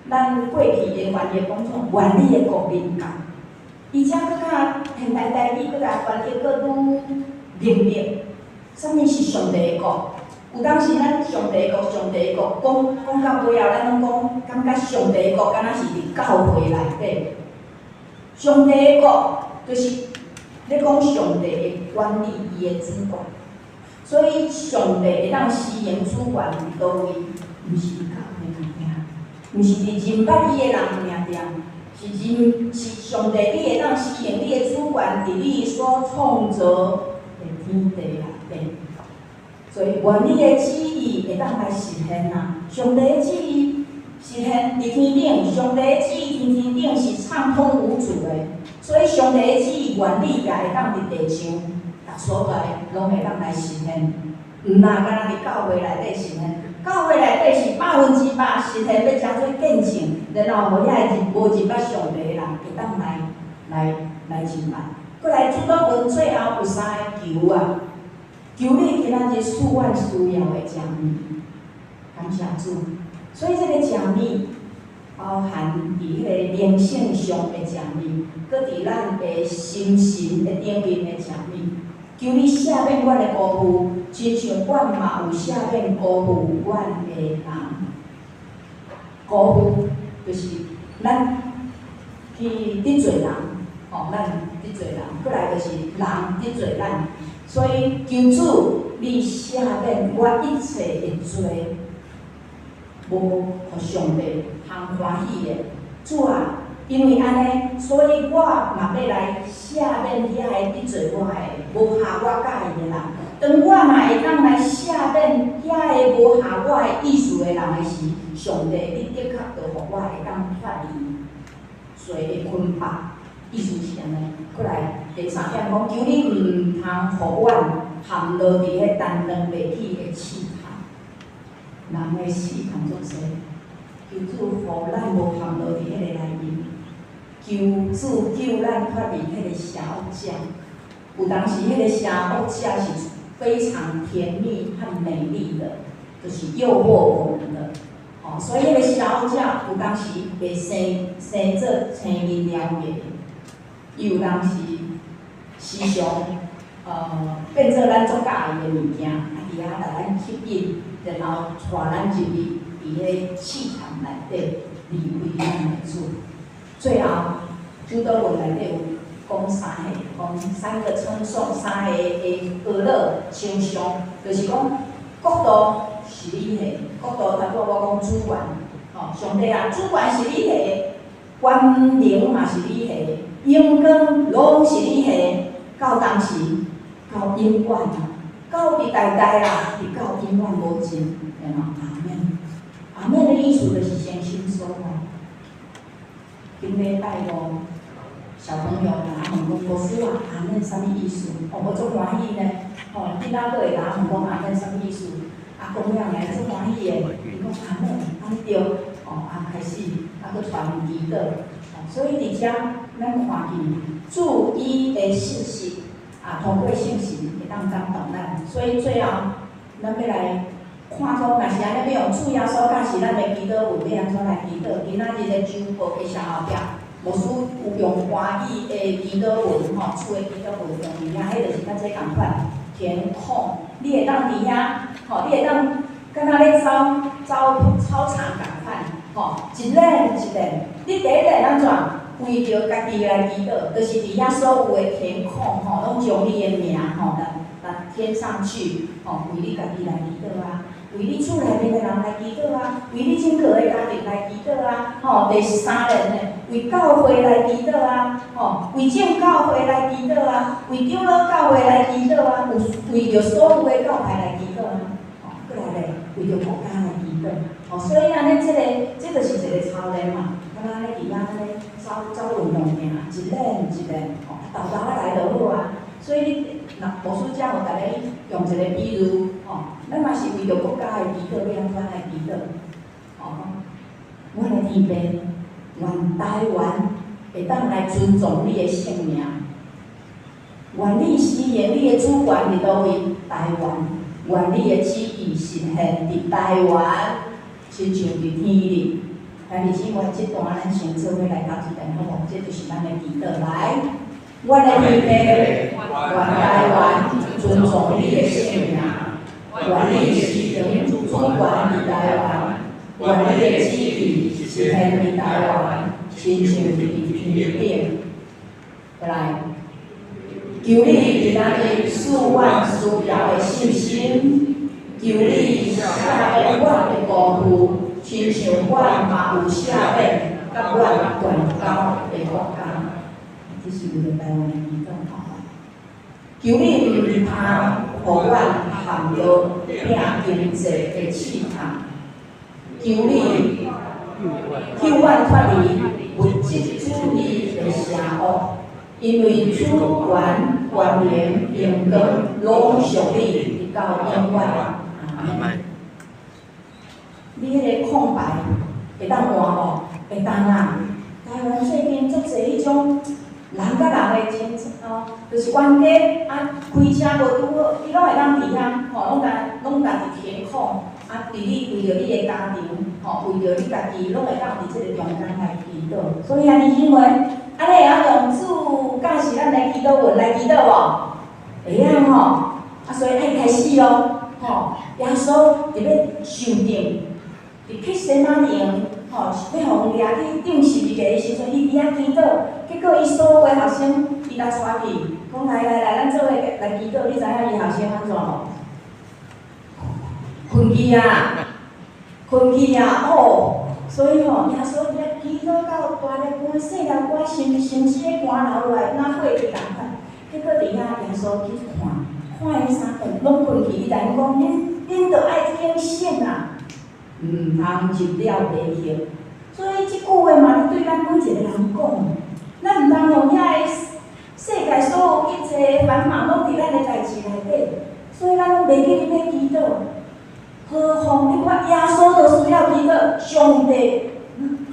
咱過去的翻譯講創，願你的國臨到，而且閣較現代台語閣來翻譯閣愈明白，啥物是上帝的國？有當時咱上帝的國，上帝的國，講講到尾後，咱攏講感覺上帝的國敢若是佇教會內底。上帝的國就是咧講上帝的管理，伊的主權。所以上帝會當施行主權佇佗位？毋是佇教會爾爾，毋是佇認捌伊的人爾爾，是認是上帝，你會當施行你的主權佇你所創造的天地內底。所以願你的旨意會當來實現啊！上帝的旨意實現佇天頂，上帝的旨意佇天頂是暢通無阻的。所以上帝的旨意願你也會當佇地上，逐所在攏會當來實現。毋若干焦佇教會內底實現，教會內底是100%實現，欲成做見證，然後予遐個無認捌上帝的人會當來認捌。閣來主禱文最後有三個求啊！求你今仔日賜阮需要的食物，感謝主。所以這個食物包含佇彼個靈性上的食物，閣佇咱的心神的頂面的食物。求你赦免阮的辜負，親像阮嘛有赦免辜負阮的人。辜負就是咱去得罪人，吼，咱得罪人，閣來就是人得罪咱。所以求主，你赦免我一切的罪，無予上帝通歡喜的。主啊，因為按呢，所以我嘛欲來赦免遐个得罪我的、無合我佮意的人。當我嘛會當來赦免遐个無合我的意思的人的時，上帝，你的確就予我會當脫離罪的捆綁。意思是按呢，閣來第三點講，求你毋通予阮陷落佇彼擔當袂起的試探。人的試探足濟，求主予咱無陷落佇彼個內面，求主救咱脫離彼個邪惡者。有當時彼個邪惡者是非常甜蜜和美麗的，就是誘惑我們的。哦，所以彼個邪惡者有當時會生做青面獠牙，伊有當時時常變做咱足佮意的物件，啊佇遐來咱吸引，然後帶咱入去佇彼個試探內底，離開咱的主。最後，主禱文內底有講，講三个，講三個稱頌，三个的呵咾稱頌，就是講國度是你的，國度頭拄仔我講主權，吼，上帝啊，主權是你的，權能嘛是你的，榮光攏是你的，到當時到永遠啊，到佇代代啦，直到永遠無盡，對無？阿們。阿們的意思就是誠心所願。頂禮拜五，小朋友來問講，牧師啊，阿們啥物意思？哦，我足歡喜呢。吼，囡仔閣會來問講阿們啥物意思？啊，講了來足歡喜的，伊講阿們，按呢對，哦，啊開始啊閣傳祈禱，哦，所以佇遮咱看見主伊的信息啊，通過聖神會當感動咱，所以最後咱欲來看講，若是按呢欲用主耶穌教示咱的祈禱文，欲按怎來祈禱？今仔日的周報的上後壁，牧師有用華語的祈禱文，吼，主的祈禱文用佇遐，彼就是佮這仝款填空，你會當佇遐，吼，你會當敢若咧走走操場仝款，吼，一輪一輪，你第一輪按怎？為著家己來祈禱，就是佇遐所有的填空，吼，攏將你的名，吼，來來填上去，吼，為你家己來祈禱啊。為你厝內面的人來祈禱啊，為你整個的家庭來祈禱啊，吼，第三輪呢，為教會來祈禱啊，吼，為眾教會來祈禱啊，為長老教會來祈禱啊，有為著所有的教派來祈禱啊，吼，閣來咧，為著國家來祈禱，吼，所以按呢，這個，這就是一個操練嘛，敢若咧佇遐按呢走走運動爾，一輪一輪，吼，沓沓仔來就好啊。所以你，若牧師遮有逐家用一個比喻，吼，咱嘛是為著國家的祈禱，欲按怎來祈禱？吼，阮的天父，願台灣會當來尊崇你的聖名，願你施行你的主權佇佗位？台灣，願你的旨意實現佇台灣，親像佇天頂。兄弟姊妹，這段咱先做伙來讀一遍好無？這就是咱的祈禱來。阮的天父，願台灣尊崇你的聖名，願你施行主權佇台灣，願你的旨意實現佇台灣，親像佇天頂。來，求你今仔日賜阮需要的信心，求你赦免阮的辜負，親像阮嘛有赦免佮阮斷交的國家。這是為著台灣的祈禱吼。求你毋通予阮陷落拼經濟的試探，求你救阮脫離物質主義的邪惡，因為主權、權能、榮光攏屬你，直到永遠。阿們。你彼個空白會當換無？會當啊！台灣最近足濟彼種人佮人的爭執吼，就是冤家啊，開車無拄好，你攏會當佇遐吼，攏共攏家己填空，啊，佇你為著你的家庭，吼，為著你家己，攏會當佇這個中間來祈禱。所以兄弟姊妹，按呢會曉用主教示咱的祈禱文來祈禱無？會曉吼，啊，所以愛開始咯，吼，耶穌佇欲受釘，佇客西馬尼園，吼，欲予人掠去釘十字架的時陣，伊佇遐祈禱，結果伊所有的學生，伊共帶去，講來來來，咱做伙來祈禱。你知影伊學生按怎無？睏去啊，睏去啊，哦，所以吼，耶穌佇遐祈禱到大粒汗、細粒汗，甚甚至咧汗流落來，若血滴仝款。結果佇遐耶穌去看，看𪜶三個攏睏去，伊共𪜶講：恁恁著愛警醒啊，毋通入了迷惑。所以這句話嘛，咧對咱每一個人講，咱毋通予遐个世界所有一切繁忙攏佇咱的代誌內底，所以咱攏袂記得欲祈禱。何況你看耶穌都需要祈禱，上帝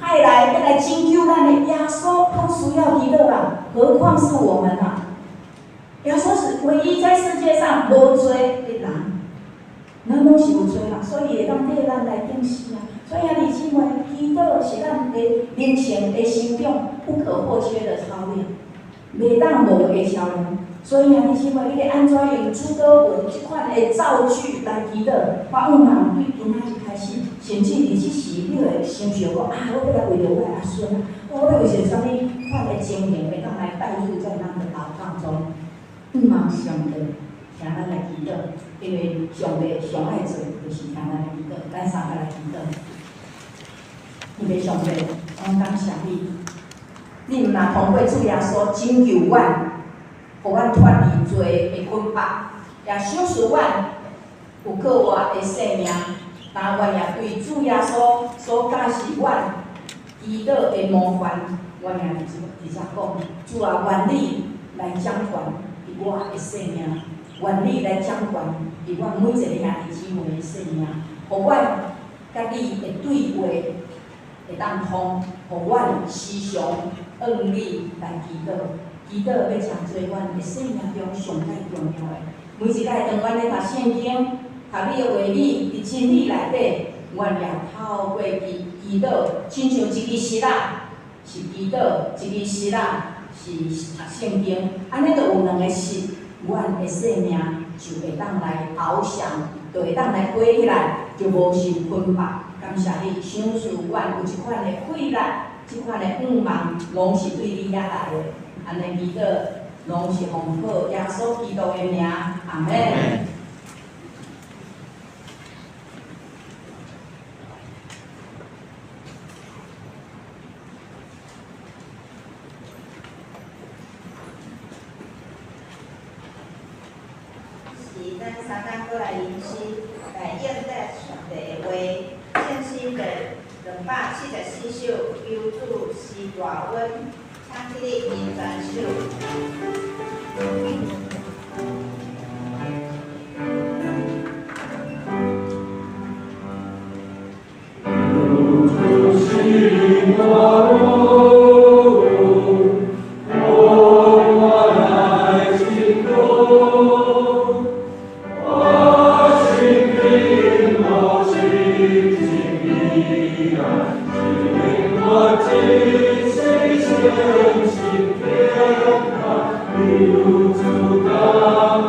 派來欲來拯救咱的耶穌都需要祈禱啊，何況是我們啊？耶穌是唯一在世界上無罪的人，咱攏是有罪啦，所以會當替咱來釘死啊。所以兄弟姊妹，祈禱是咱的靈性的成長不可或缺的操練，袂當無的操練。所以兄弟姊妹，你欲按怎用主禱文這款的造句來祈禱？我向望對今仔日開始，甚至佇這時，你會想著講啊，我欲來為著我的阿孫，我欲為著啥物款的情形會當來帶入在咱的禱告中。仰望上帝，聽咱來祈禱，因為上帝上愛做就是聽咱來祈禱，咱三個來祈禱。因為上帝，我感謝你，你毋但通過主耶穌拯救阮，予阮脫離罪的捆綁，也賞賜阮有閣活的生命。但阮也對主耶穌所教示阮祈禱的模範，阮也佇遮講，主啊，願你來掌權佇我的生命，願你來掌權佇阮每一個兄弟姊妹的生命，予阮佮你的對話會當通，予阮時常向你來祈禱，祈禱欲成做阮的生命中上蓋重要的。每一擺當阮咧讀聖經，讀你的話語，佇真理內底，阮也透過祈禱，親像一支匙仔是祈禱，一支匙仔是讀聖經，按呢就有兩個匙，阮的生命就會當來翱翔，就會當來飛起來，就無受捆綁。感謝你，賞賜阮有這款的氣力，這款的向望，攏是對你遐來的。按呢祈禱，攏是奉靠耶穌基督的名，阿們。是咱三工閣來吟詩，來應答上帝的話。聖詩第244首，求主施大恩，請起立吟全首。求主施大恩，予我來成功。我心靈無深情意愛，指引我一生相信天堂，求主感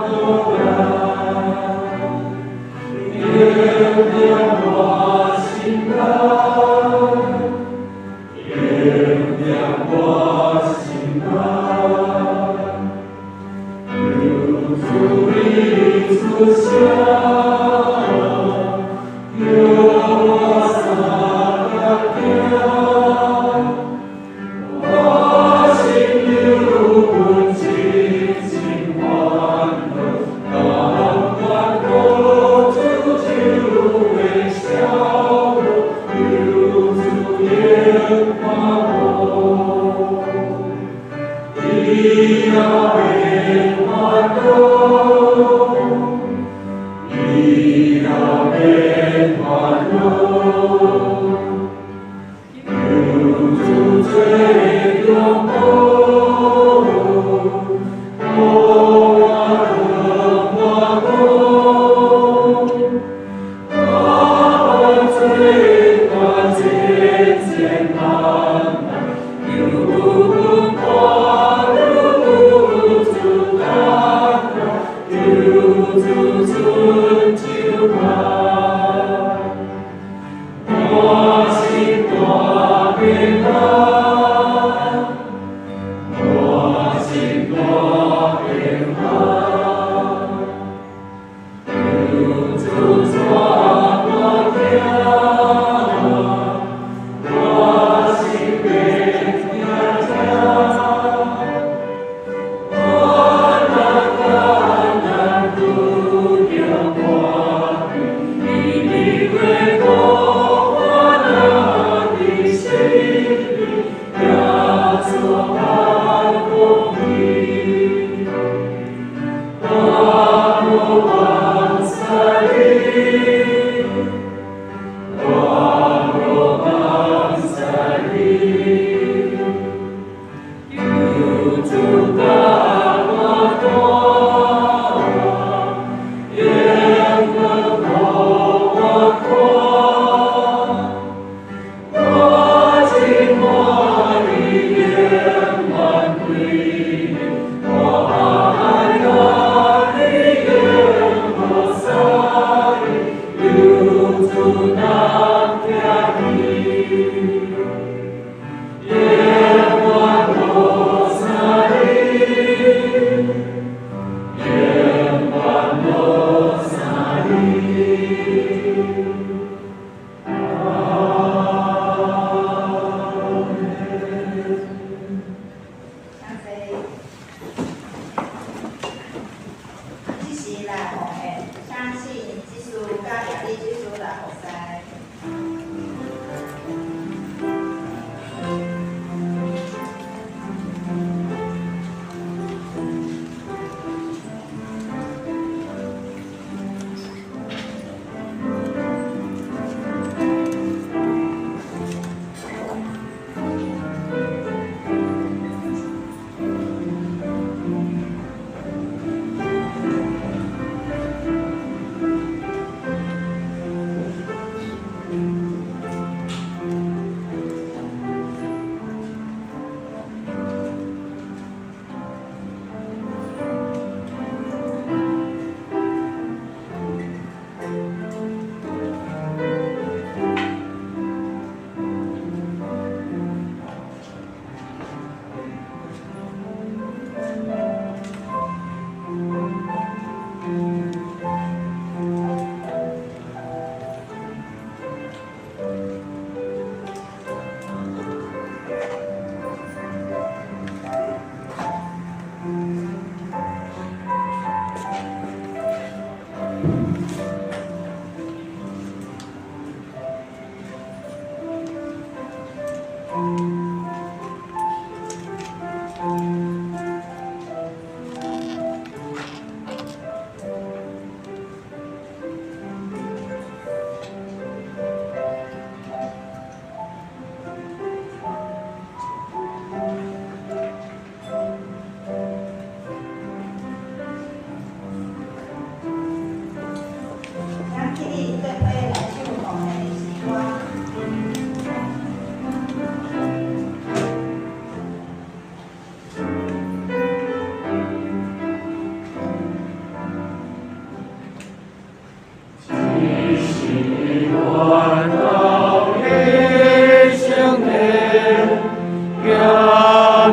動來，點亮我心內，點亮我心內，求主你賜下，叫我三更行，我心有阮真情歡樂，甘願苦主就會笑容，求主憐看我，伊也免煩惱，伊也免煩惱，求主做中保，予我得滿足，我做大艰艰難難，求阮看汝主感動。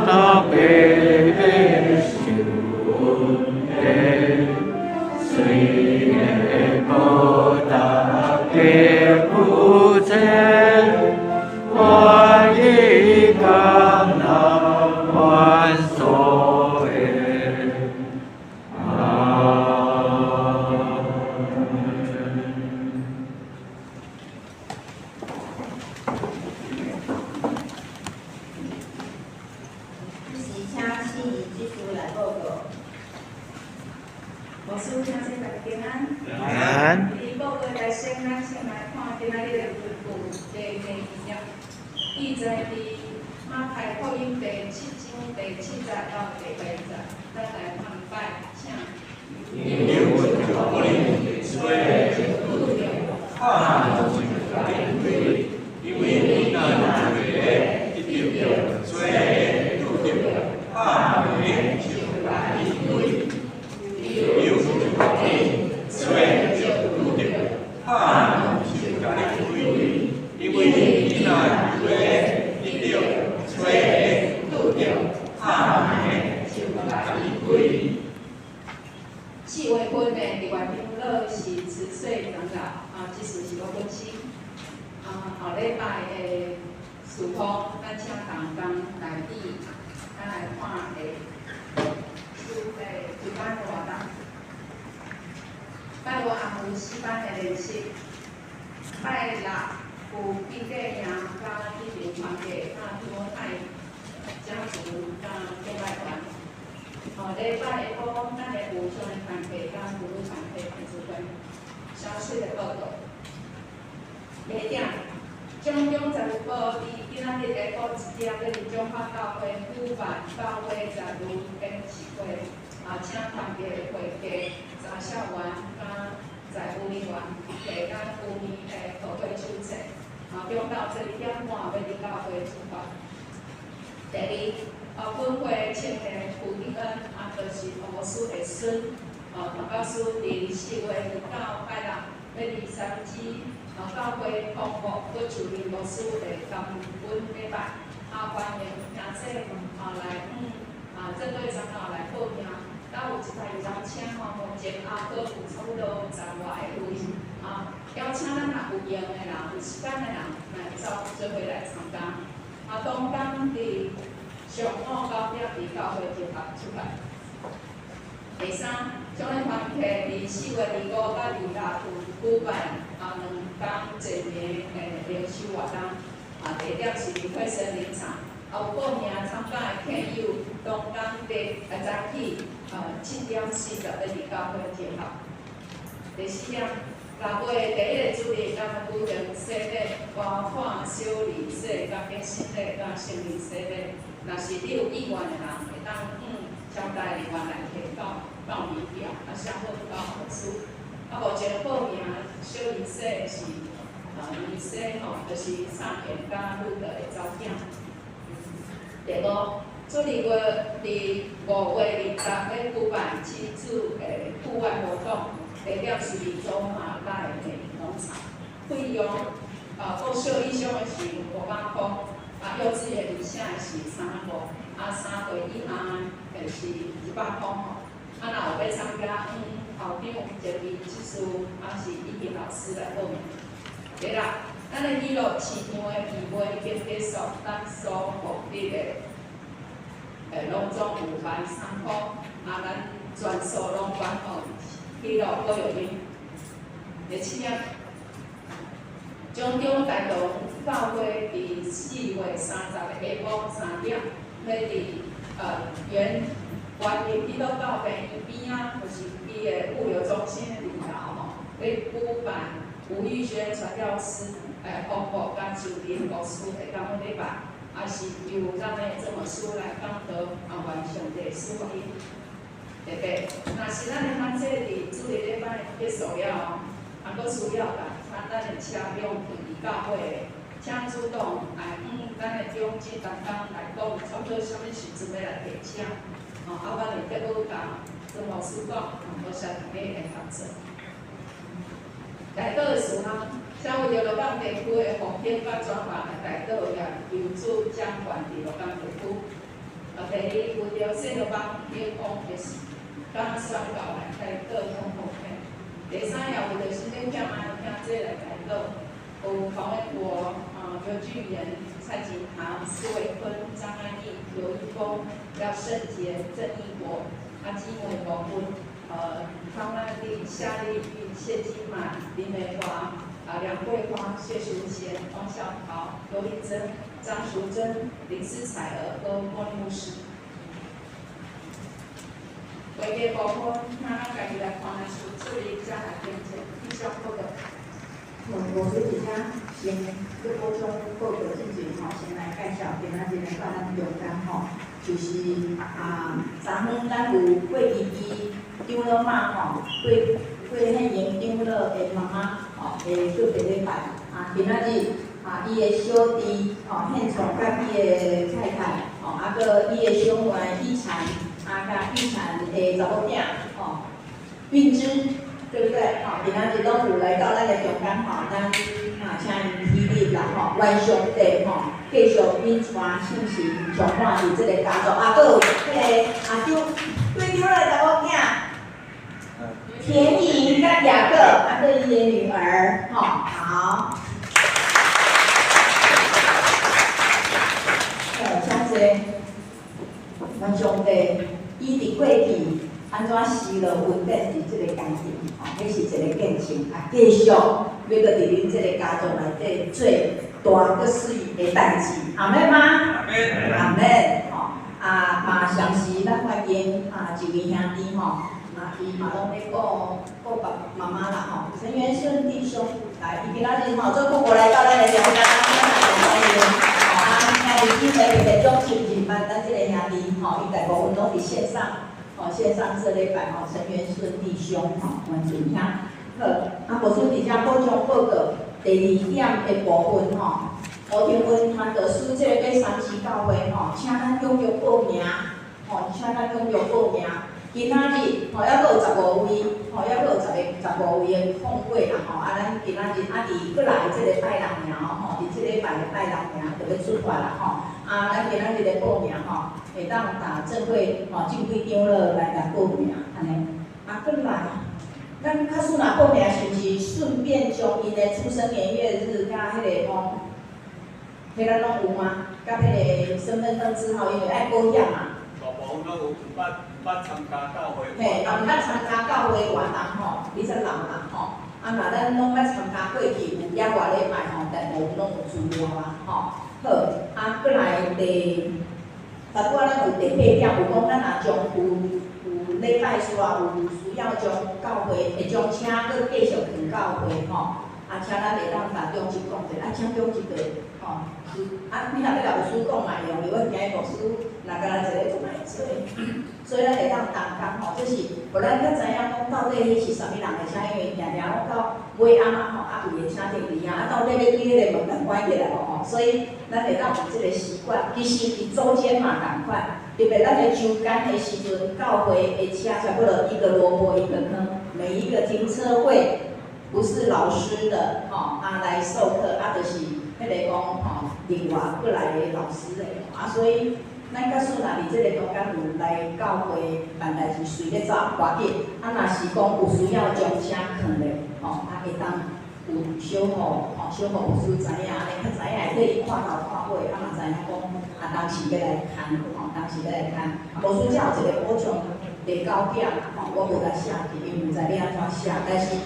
大白白受恩典，虽然无大家有钱，愿意甘纳万所的。阿门。这时请司仪执事来报告。牧师，请请大家平安。平安。伫报告内先，咱先来看今仔日的文句第第二节，记载伫马太福音第7章第7节到第8节，咱来看拜，请。因为阮就予恁揣就拄著，拍门就共恁开，因为恁若求的，得著；揣的，拄著；拍门的就共恁开。因为阮就予恁揣就拄著，拍門就共恁開，因為恁若求的，得著；揣的，拄著；拍門的就共恁開。4月份的另外長老是辞岁长老，啊，这次是我本身。啊，後禮拜的事奉，咱請同工來佇，咱來看下主的一班的活動。拜五暗有四班的練習，拜六有敬拜營佮主持團體佮提摩太家族佮敬拜團。哦，禮拜下晡，咱的有少年團體佮婦女團體聚會，消息的報告。第一點，掌中財務部佇今仔日下晡1點，欲佇中華教會舉辦教會財務董事會，啊，請團體的會計、查銷員佮財務人員提咱舊年的報告手冊，啊，中晝12點半欲佇教會出發。第二，啊，本會青年胡定恩，啊，就是黃牧師的孫，啊，黃牧師佇4月29拜六，欲佇三芝，啊，教會通牧郭樹林牧師的感恩禮拜，啊，歡迎兄姊啊來啊，這對長老來報名。啊，有一台遊覽車吼，目前啊，閣有差不多10外個位，啊，邀請咱若有閒的人，有時間的人，來走做伙來參加。啊，當天佇上午9點佇教會集合出發。第三，少年團體佇4月25佮26有舉辦啊2工一暝的靈修活動，啊，地點是佇惠森林場。啊，有報名參加的客友，當天佇早起7點40欲佇教會集合。第四點，6月第一個主日，咱欲舉行洗禮、活化小禮洗、佮更新禮、佮聖靈洗禮。若是你有意願的人，會當招待人員來提報報名表，啊，寫好交牧師。啊，目前報名小兒洗是兒洗吼，就是三賢佮女德的查某囝。第五，主日月佇5月20欲舉辦親子的戶外活動，地點是佇祖馬拉的農場，費用國小以上的是500箍，啊，幼稚園以下的是300，啊，3歲以下的是100箍吼。啊，若有欲參加，校長、前面執事，抑是以及老師來報名。第六，咱的喜樂市場的義賣已經結束，咱所獲得的，攏總有13,000箍，啊，咱全數攏捐予喜樂保育院。第七點，中中大同教會佇4月30下晡3點，欲佇原原民基督教病院邊仔，就是伊的物流中心的二樓吼，欲舉辦吳玉軒傳教師豐富佮周林牧師的感恩禮拜，也是由咱的鄭牧師來講道，啊，願上帝賜福伊。第八，若是咱的反正佇主日禮拜結束了後，啊，閣需要共咱的車輛停佇教會的，請主動來向咱的長執同工來講，差不多啥物時陣欲來提車，吼，啊，阮會得閣共鄭牧師講，多謝大家的合作。代禱的事項，請為著鹿港地區的復興佮轉化來代禱，也求主掌權佇鹿港地區。第二，为著洗罗邦去讲就是敢宣告来代祷讲奉献。第三，也为著身体欠爱兄弟来代祷。有黄伟国、刘俊元、蔡锦堂、施伟坤、张安义、刘一峰、廖胜杰、郑义国、阿姊妹部分，康兰丽、夏丽玉、谢金满、林美华、梁桂花、谢淑贤、汪孝桃、刘丽珍、张淑珍、林思彩儿和郭牧师。话题部分，请咱家己来看来处理，才来见证，以上报告。无说伫遮先阁补充报告之前吼，先来介绍今仔日来到咱中间吼，就是昨昏咱有郭弟弟长老妈吼，郭郭献莹长老的妈妈吼，的告别礼拜。今仔日伊的小弟吼，献创佮伊的太太吼，阁伊的小妹玉婵，佮玉婵的查某囝吼，韵芝。对不对？吼，今仔日攏有来到咱的中間吼，咱請𪜶起立啦吼，願上帝吼繼續引帶聖神充滿佇這个家族，閣有彼个阿張對張的查某囝田穎佮雅各，閣伊的女兒，吼，好。請坐。願上帝伊佇過去按怎施落恩典佇這个家庭，吼，彼是一个見證，繼續欲閣佇恁這个家族內底做大閣媠的代誌，阿們嗎？阿們，吼，嘛同時咱歡迎一位兄弟吼，伊嘛攏咧顧顧爸媽媽啦吼，陳元順弟兄來，伊今仔日吼做久無來到咱的中間，歡迎，吼，兄弟姊妹特別掌聲認捌咱這个兄弟吼，伊大部分攏佇線上。吼，線上這禮拜吼，陳元順弟兄吼，元順兄，好，牧師佇遮補充報告第二點的部分吼，胡廷文傳道師這个爬三期教會吼，請咱踴躍報名，吼，請咱踴躍報名。今仔日吼，猶閣有15位，吼，猶閣有10個15位的空位啦吼，咱今仔日佇過來這个拜六爾吼，佇這禮拜的拜六爾就欲出發啦吼。咱今仔日的報名吼，會當打正會吼正規長老來共報名，按呢。過來，咱假使若報名，是毋是順便將𪜶的出生年月日佮彼个講，彼咱攏有嗎？佮彼個身份證字號，因為愛保險嘛。大部分攏有，毋捌參加教會。嘿，若毋捌參加教會活動吼，你才老啦吼。若咱攏捌參加過去有幾外禮拜吼，大部分攏有資料啊吼。好，過來第，頭拄仔咱有第八點，有講咱若將有有禮拜煞有需要將教會會將車閣繼續囥教會吼，請咱會當共長執講者，請長執就吼，你若欲共牧師講嘛會用，因為我驚牧師若干焦一个做歹做，所以咱會當同工吼，這是予咱較知影講到底彼是啥物人的車，因為定定攏到尾暗啊吼，有的車停佇遐，到底欲對彼个門共關起來無吼，所以咱會當有這个習慣。其實佇組間嘛仝款，特別咱咧周間的時陣，教會的車差不多一個蘿蔔一個坑，每一個停車位不是老師的吼，來授課，就是彼個講吼，另外過來的老師的，所以咱假使若佇這個中間有來教會辦代誌，隨咧走趕緊，若是講有需要將車囥咧，吼，會當有小予吼，小予牧師知影，按呢較知影會替伊看頭看尾，嘛知影講，當時欲來牽，吼，當時欲來牽。牧師遮有一個補充第九點吼，我無來寫去，因為毋知欲按怎寫，但是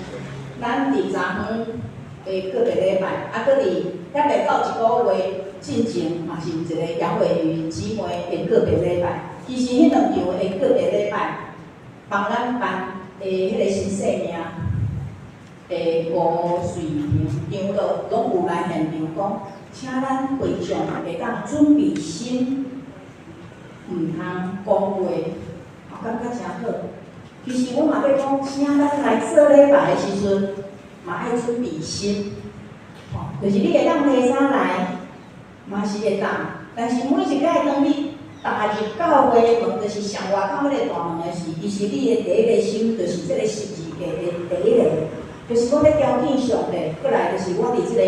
咱佇昨昏的個別禮拜，閣佇猶未到一個月進前，嘛是有一個楊偉瑜姊妹的個別禮拜。其實彼兩場的個別禮拜，幫咱班的彼個新生命的吳瑞平長老攏有來現場講，請咱會眾會當準備心，毋通講話，感覺誠好。其實我嘛欲講，請咱來做禮拜的時陣，嘛愛準備心，吼，就是你會當提早來，嘛是會當。但是每一擺當你踏入教會門，就是上外口彼个大門的時，其實你的第一个心就是這个十字架的第一個，就是講咧朝見上帝，過來就是我佇這个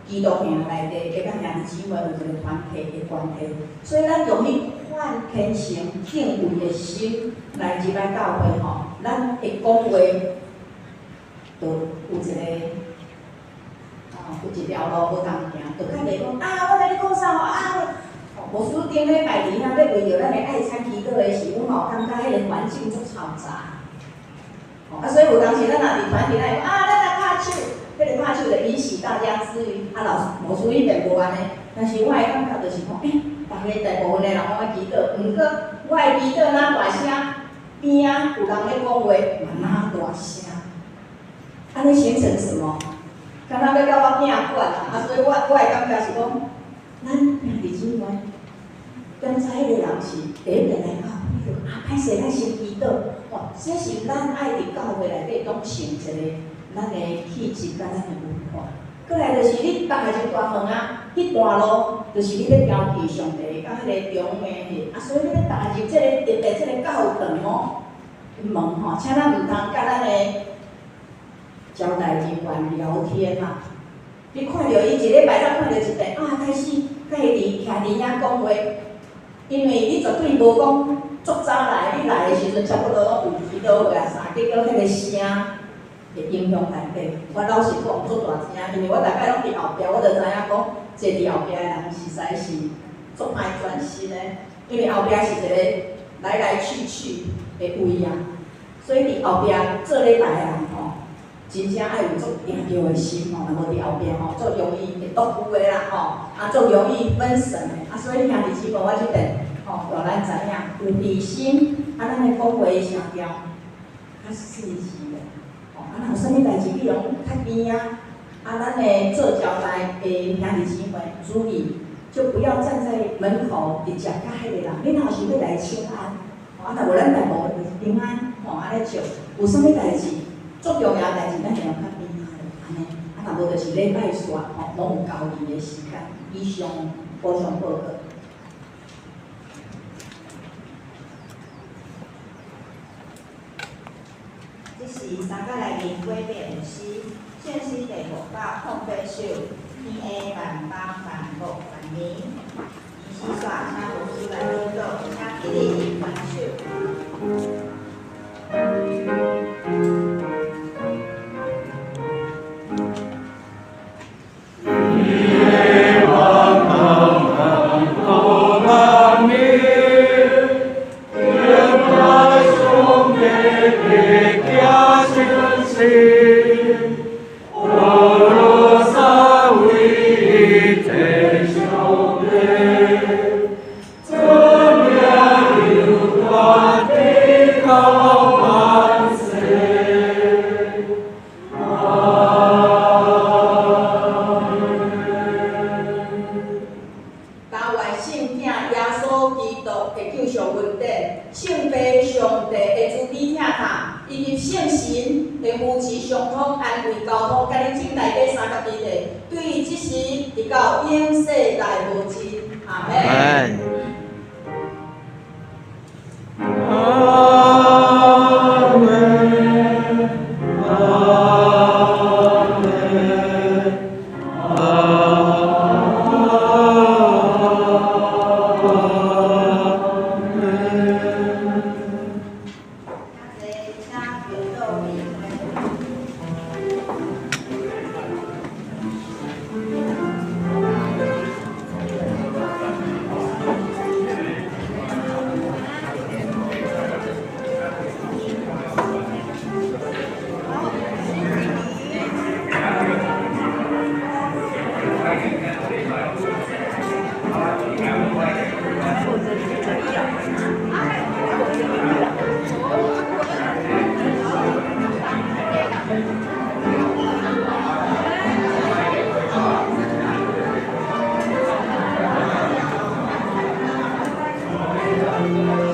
基督教內底，會佮兄弟姊妹有一個團體的關係，所以咱用彼款咱虔诚敬畏的心來入來教會吼，咱會講話，就有一個，有一條路無同行，就較袂講啊，我來你講啥吼啊？牧師頂禮拜佇遐欲為著咱的愛餐祈禱的時，阮嘛有感覺彼個環境足嘈雜。啊，所以有當時咱若佇團體內講啊，咱來拍手，彼個拍手就引起大家注意。啊，老師牧師彼邊無按呢，但是我的感覺就是講，欸，逐个大部分的人攏愛祈禱，毋過我的祈禱若大聲，邊仔有人咧講話嘛若大聲，按呢形成什麼？敢若欲共我囝管啊！啊，所以我的感覺是講，咱兄弟姊妹，檢查彼個人是第一遍來教會，啊，歹勢，咱先祈禱，吼，這是咱愛佇教會內底養成一個咱的氣質佮咱的文化。過來就是你踏入大門啊，彼段路就是你欲標記上帝佮彼個中的彼，啊，所以你欲踏入這個特別這個教堂哦，門吼，請咱毋通佮咱的招待人員聊天啊。你看著伊一禮拜才看著一遍，啊，開始佮伊佇徛佇遐講話，因為你絕對無講足早來，你來的時陣差不多攏有祈禱會啊啥，結果彼個聲會影響內底。我老實講，足大聲，因為我逐擺攏佇後壁，我就知影講，坐佇後壁的人實在是足歹專心的，因為後壁是一個來來去去的位啊，所以佇後壁做禮拜的人吼，真正愛有足定著的心吼，若無佇後壁吼，足容易會獨孤的啦吼，啊，足容易分神的，啊，所以兄弟姊妹，我這邊吼，予咱知影有禮心，啊，咱的講話的聲調較細緻的，吼，啊，若有啥物代誌，你攏較邊仔，啊，咱的做招待的兄弟姊妹注意，就不要站在門口直接佮彼個人，你若是欲來請安，吼，啊，若無咱大部分就是平安，吼，按呢笑，有啥物代誌？足重要代誌，咱會用較邊仔的，按呢，啊，若無就是禮拜煞吼，攏有交流的時間。以上補充報告。這是三角內面鬼變有詩，聖詩第508首，天下萬邦萬國萬民。儀式煞，請牧師來領導，請起立舉手。Thank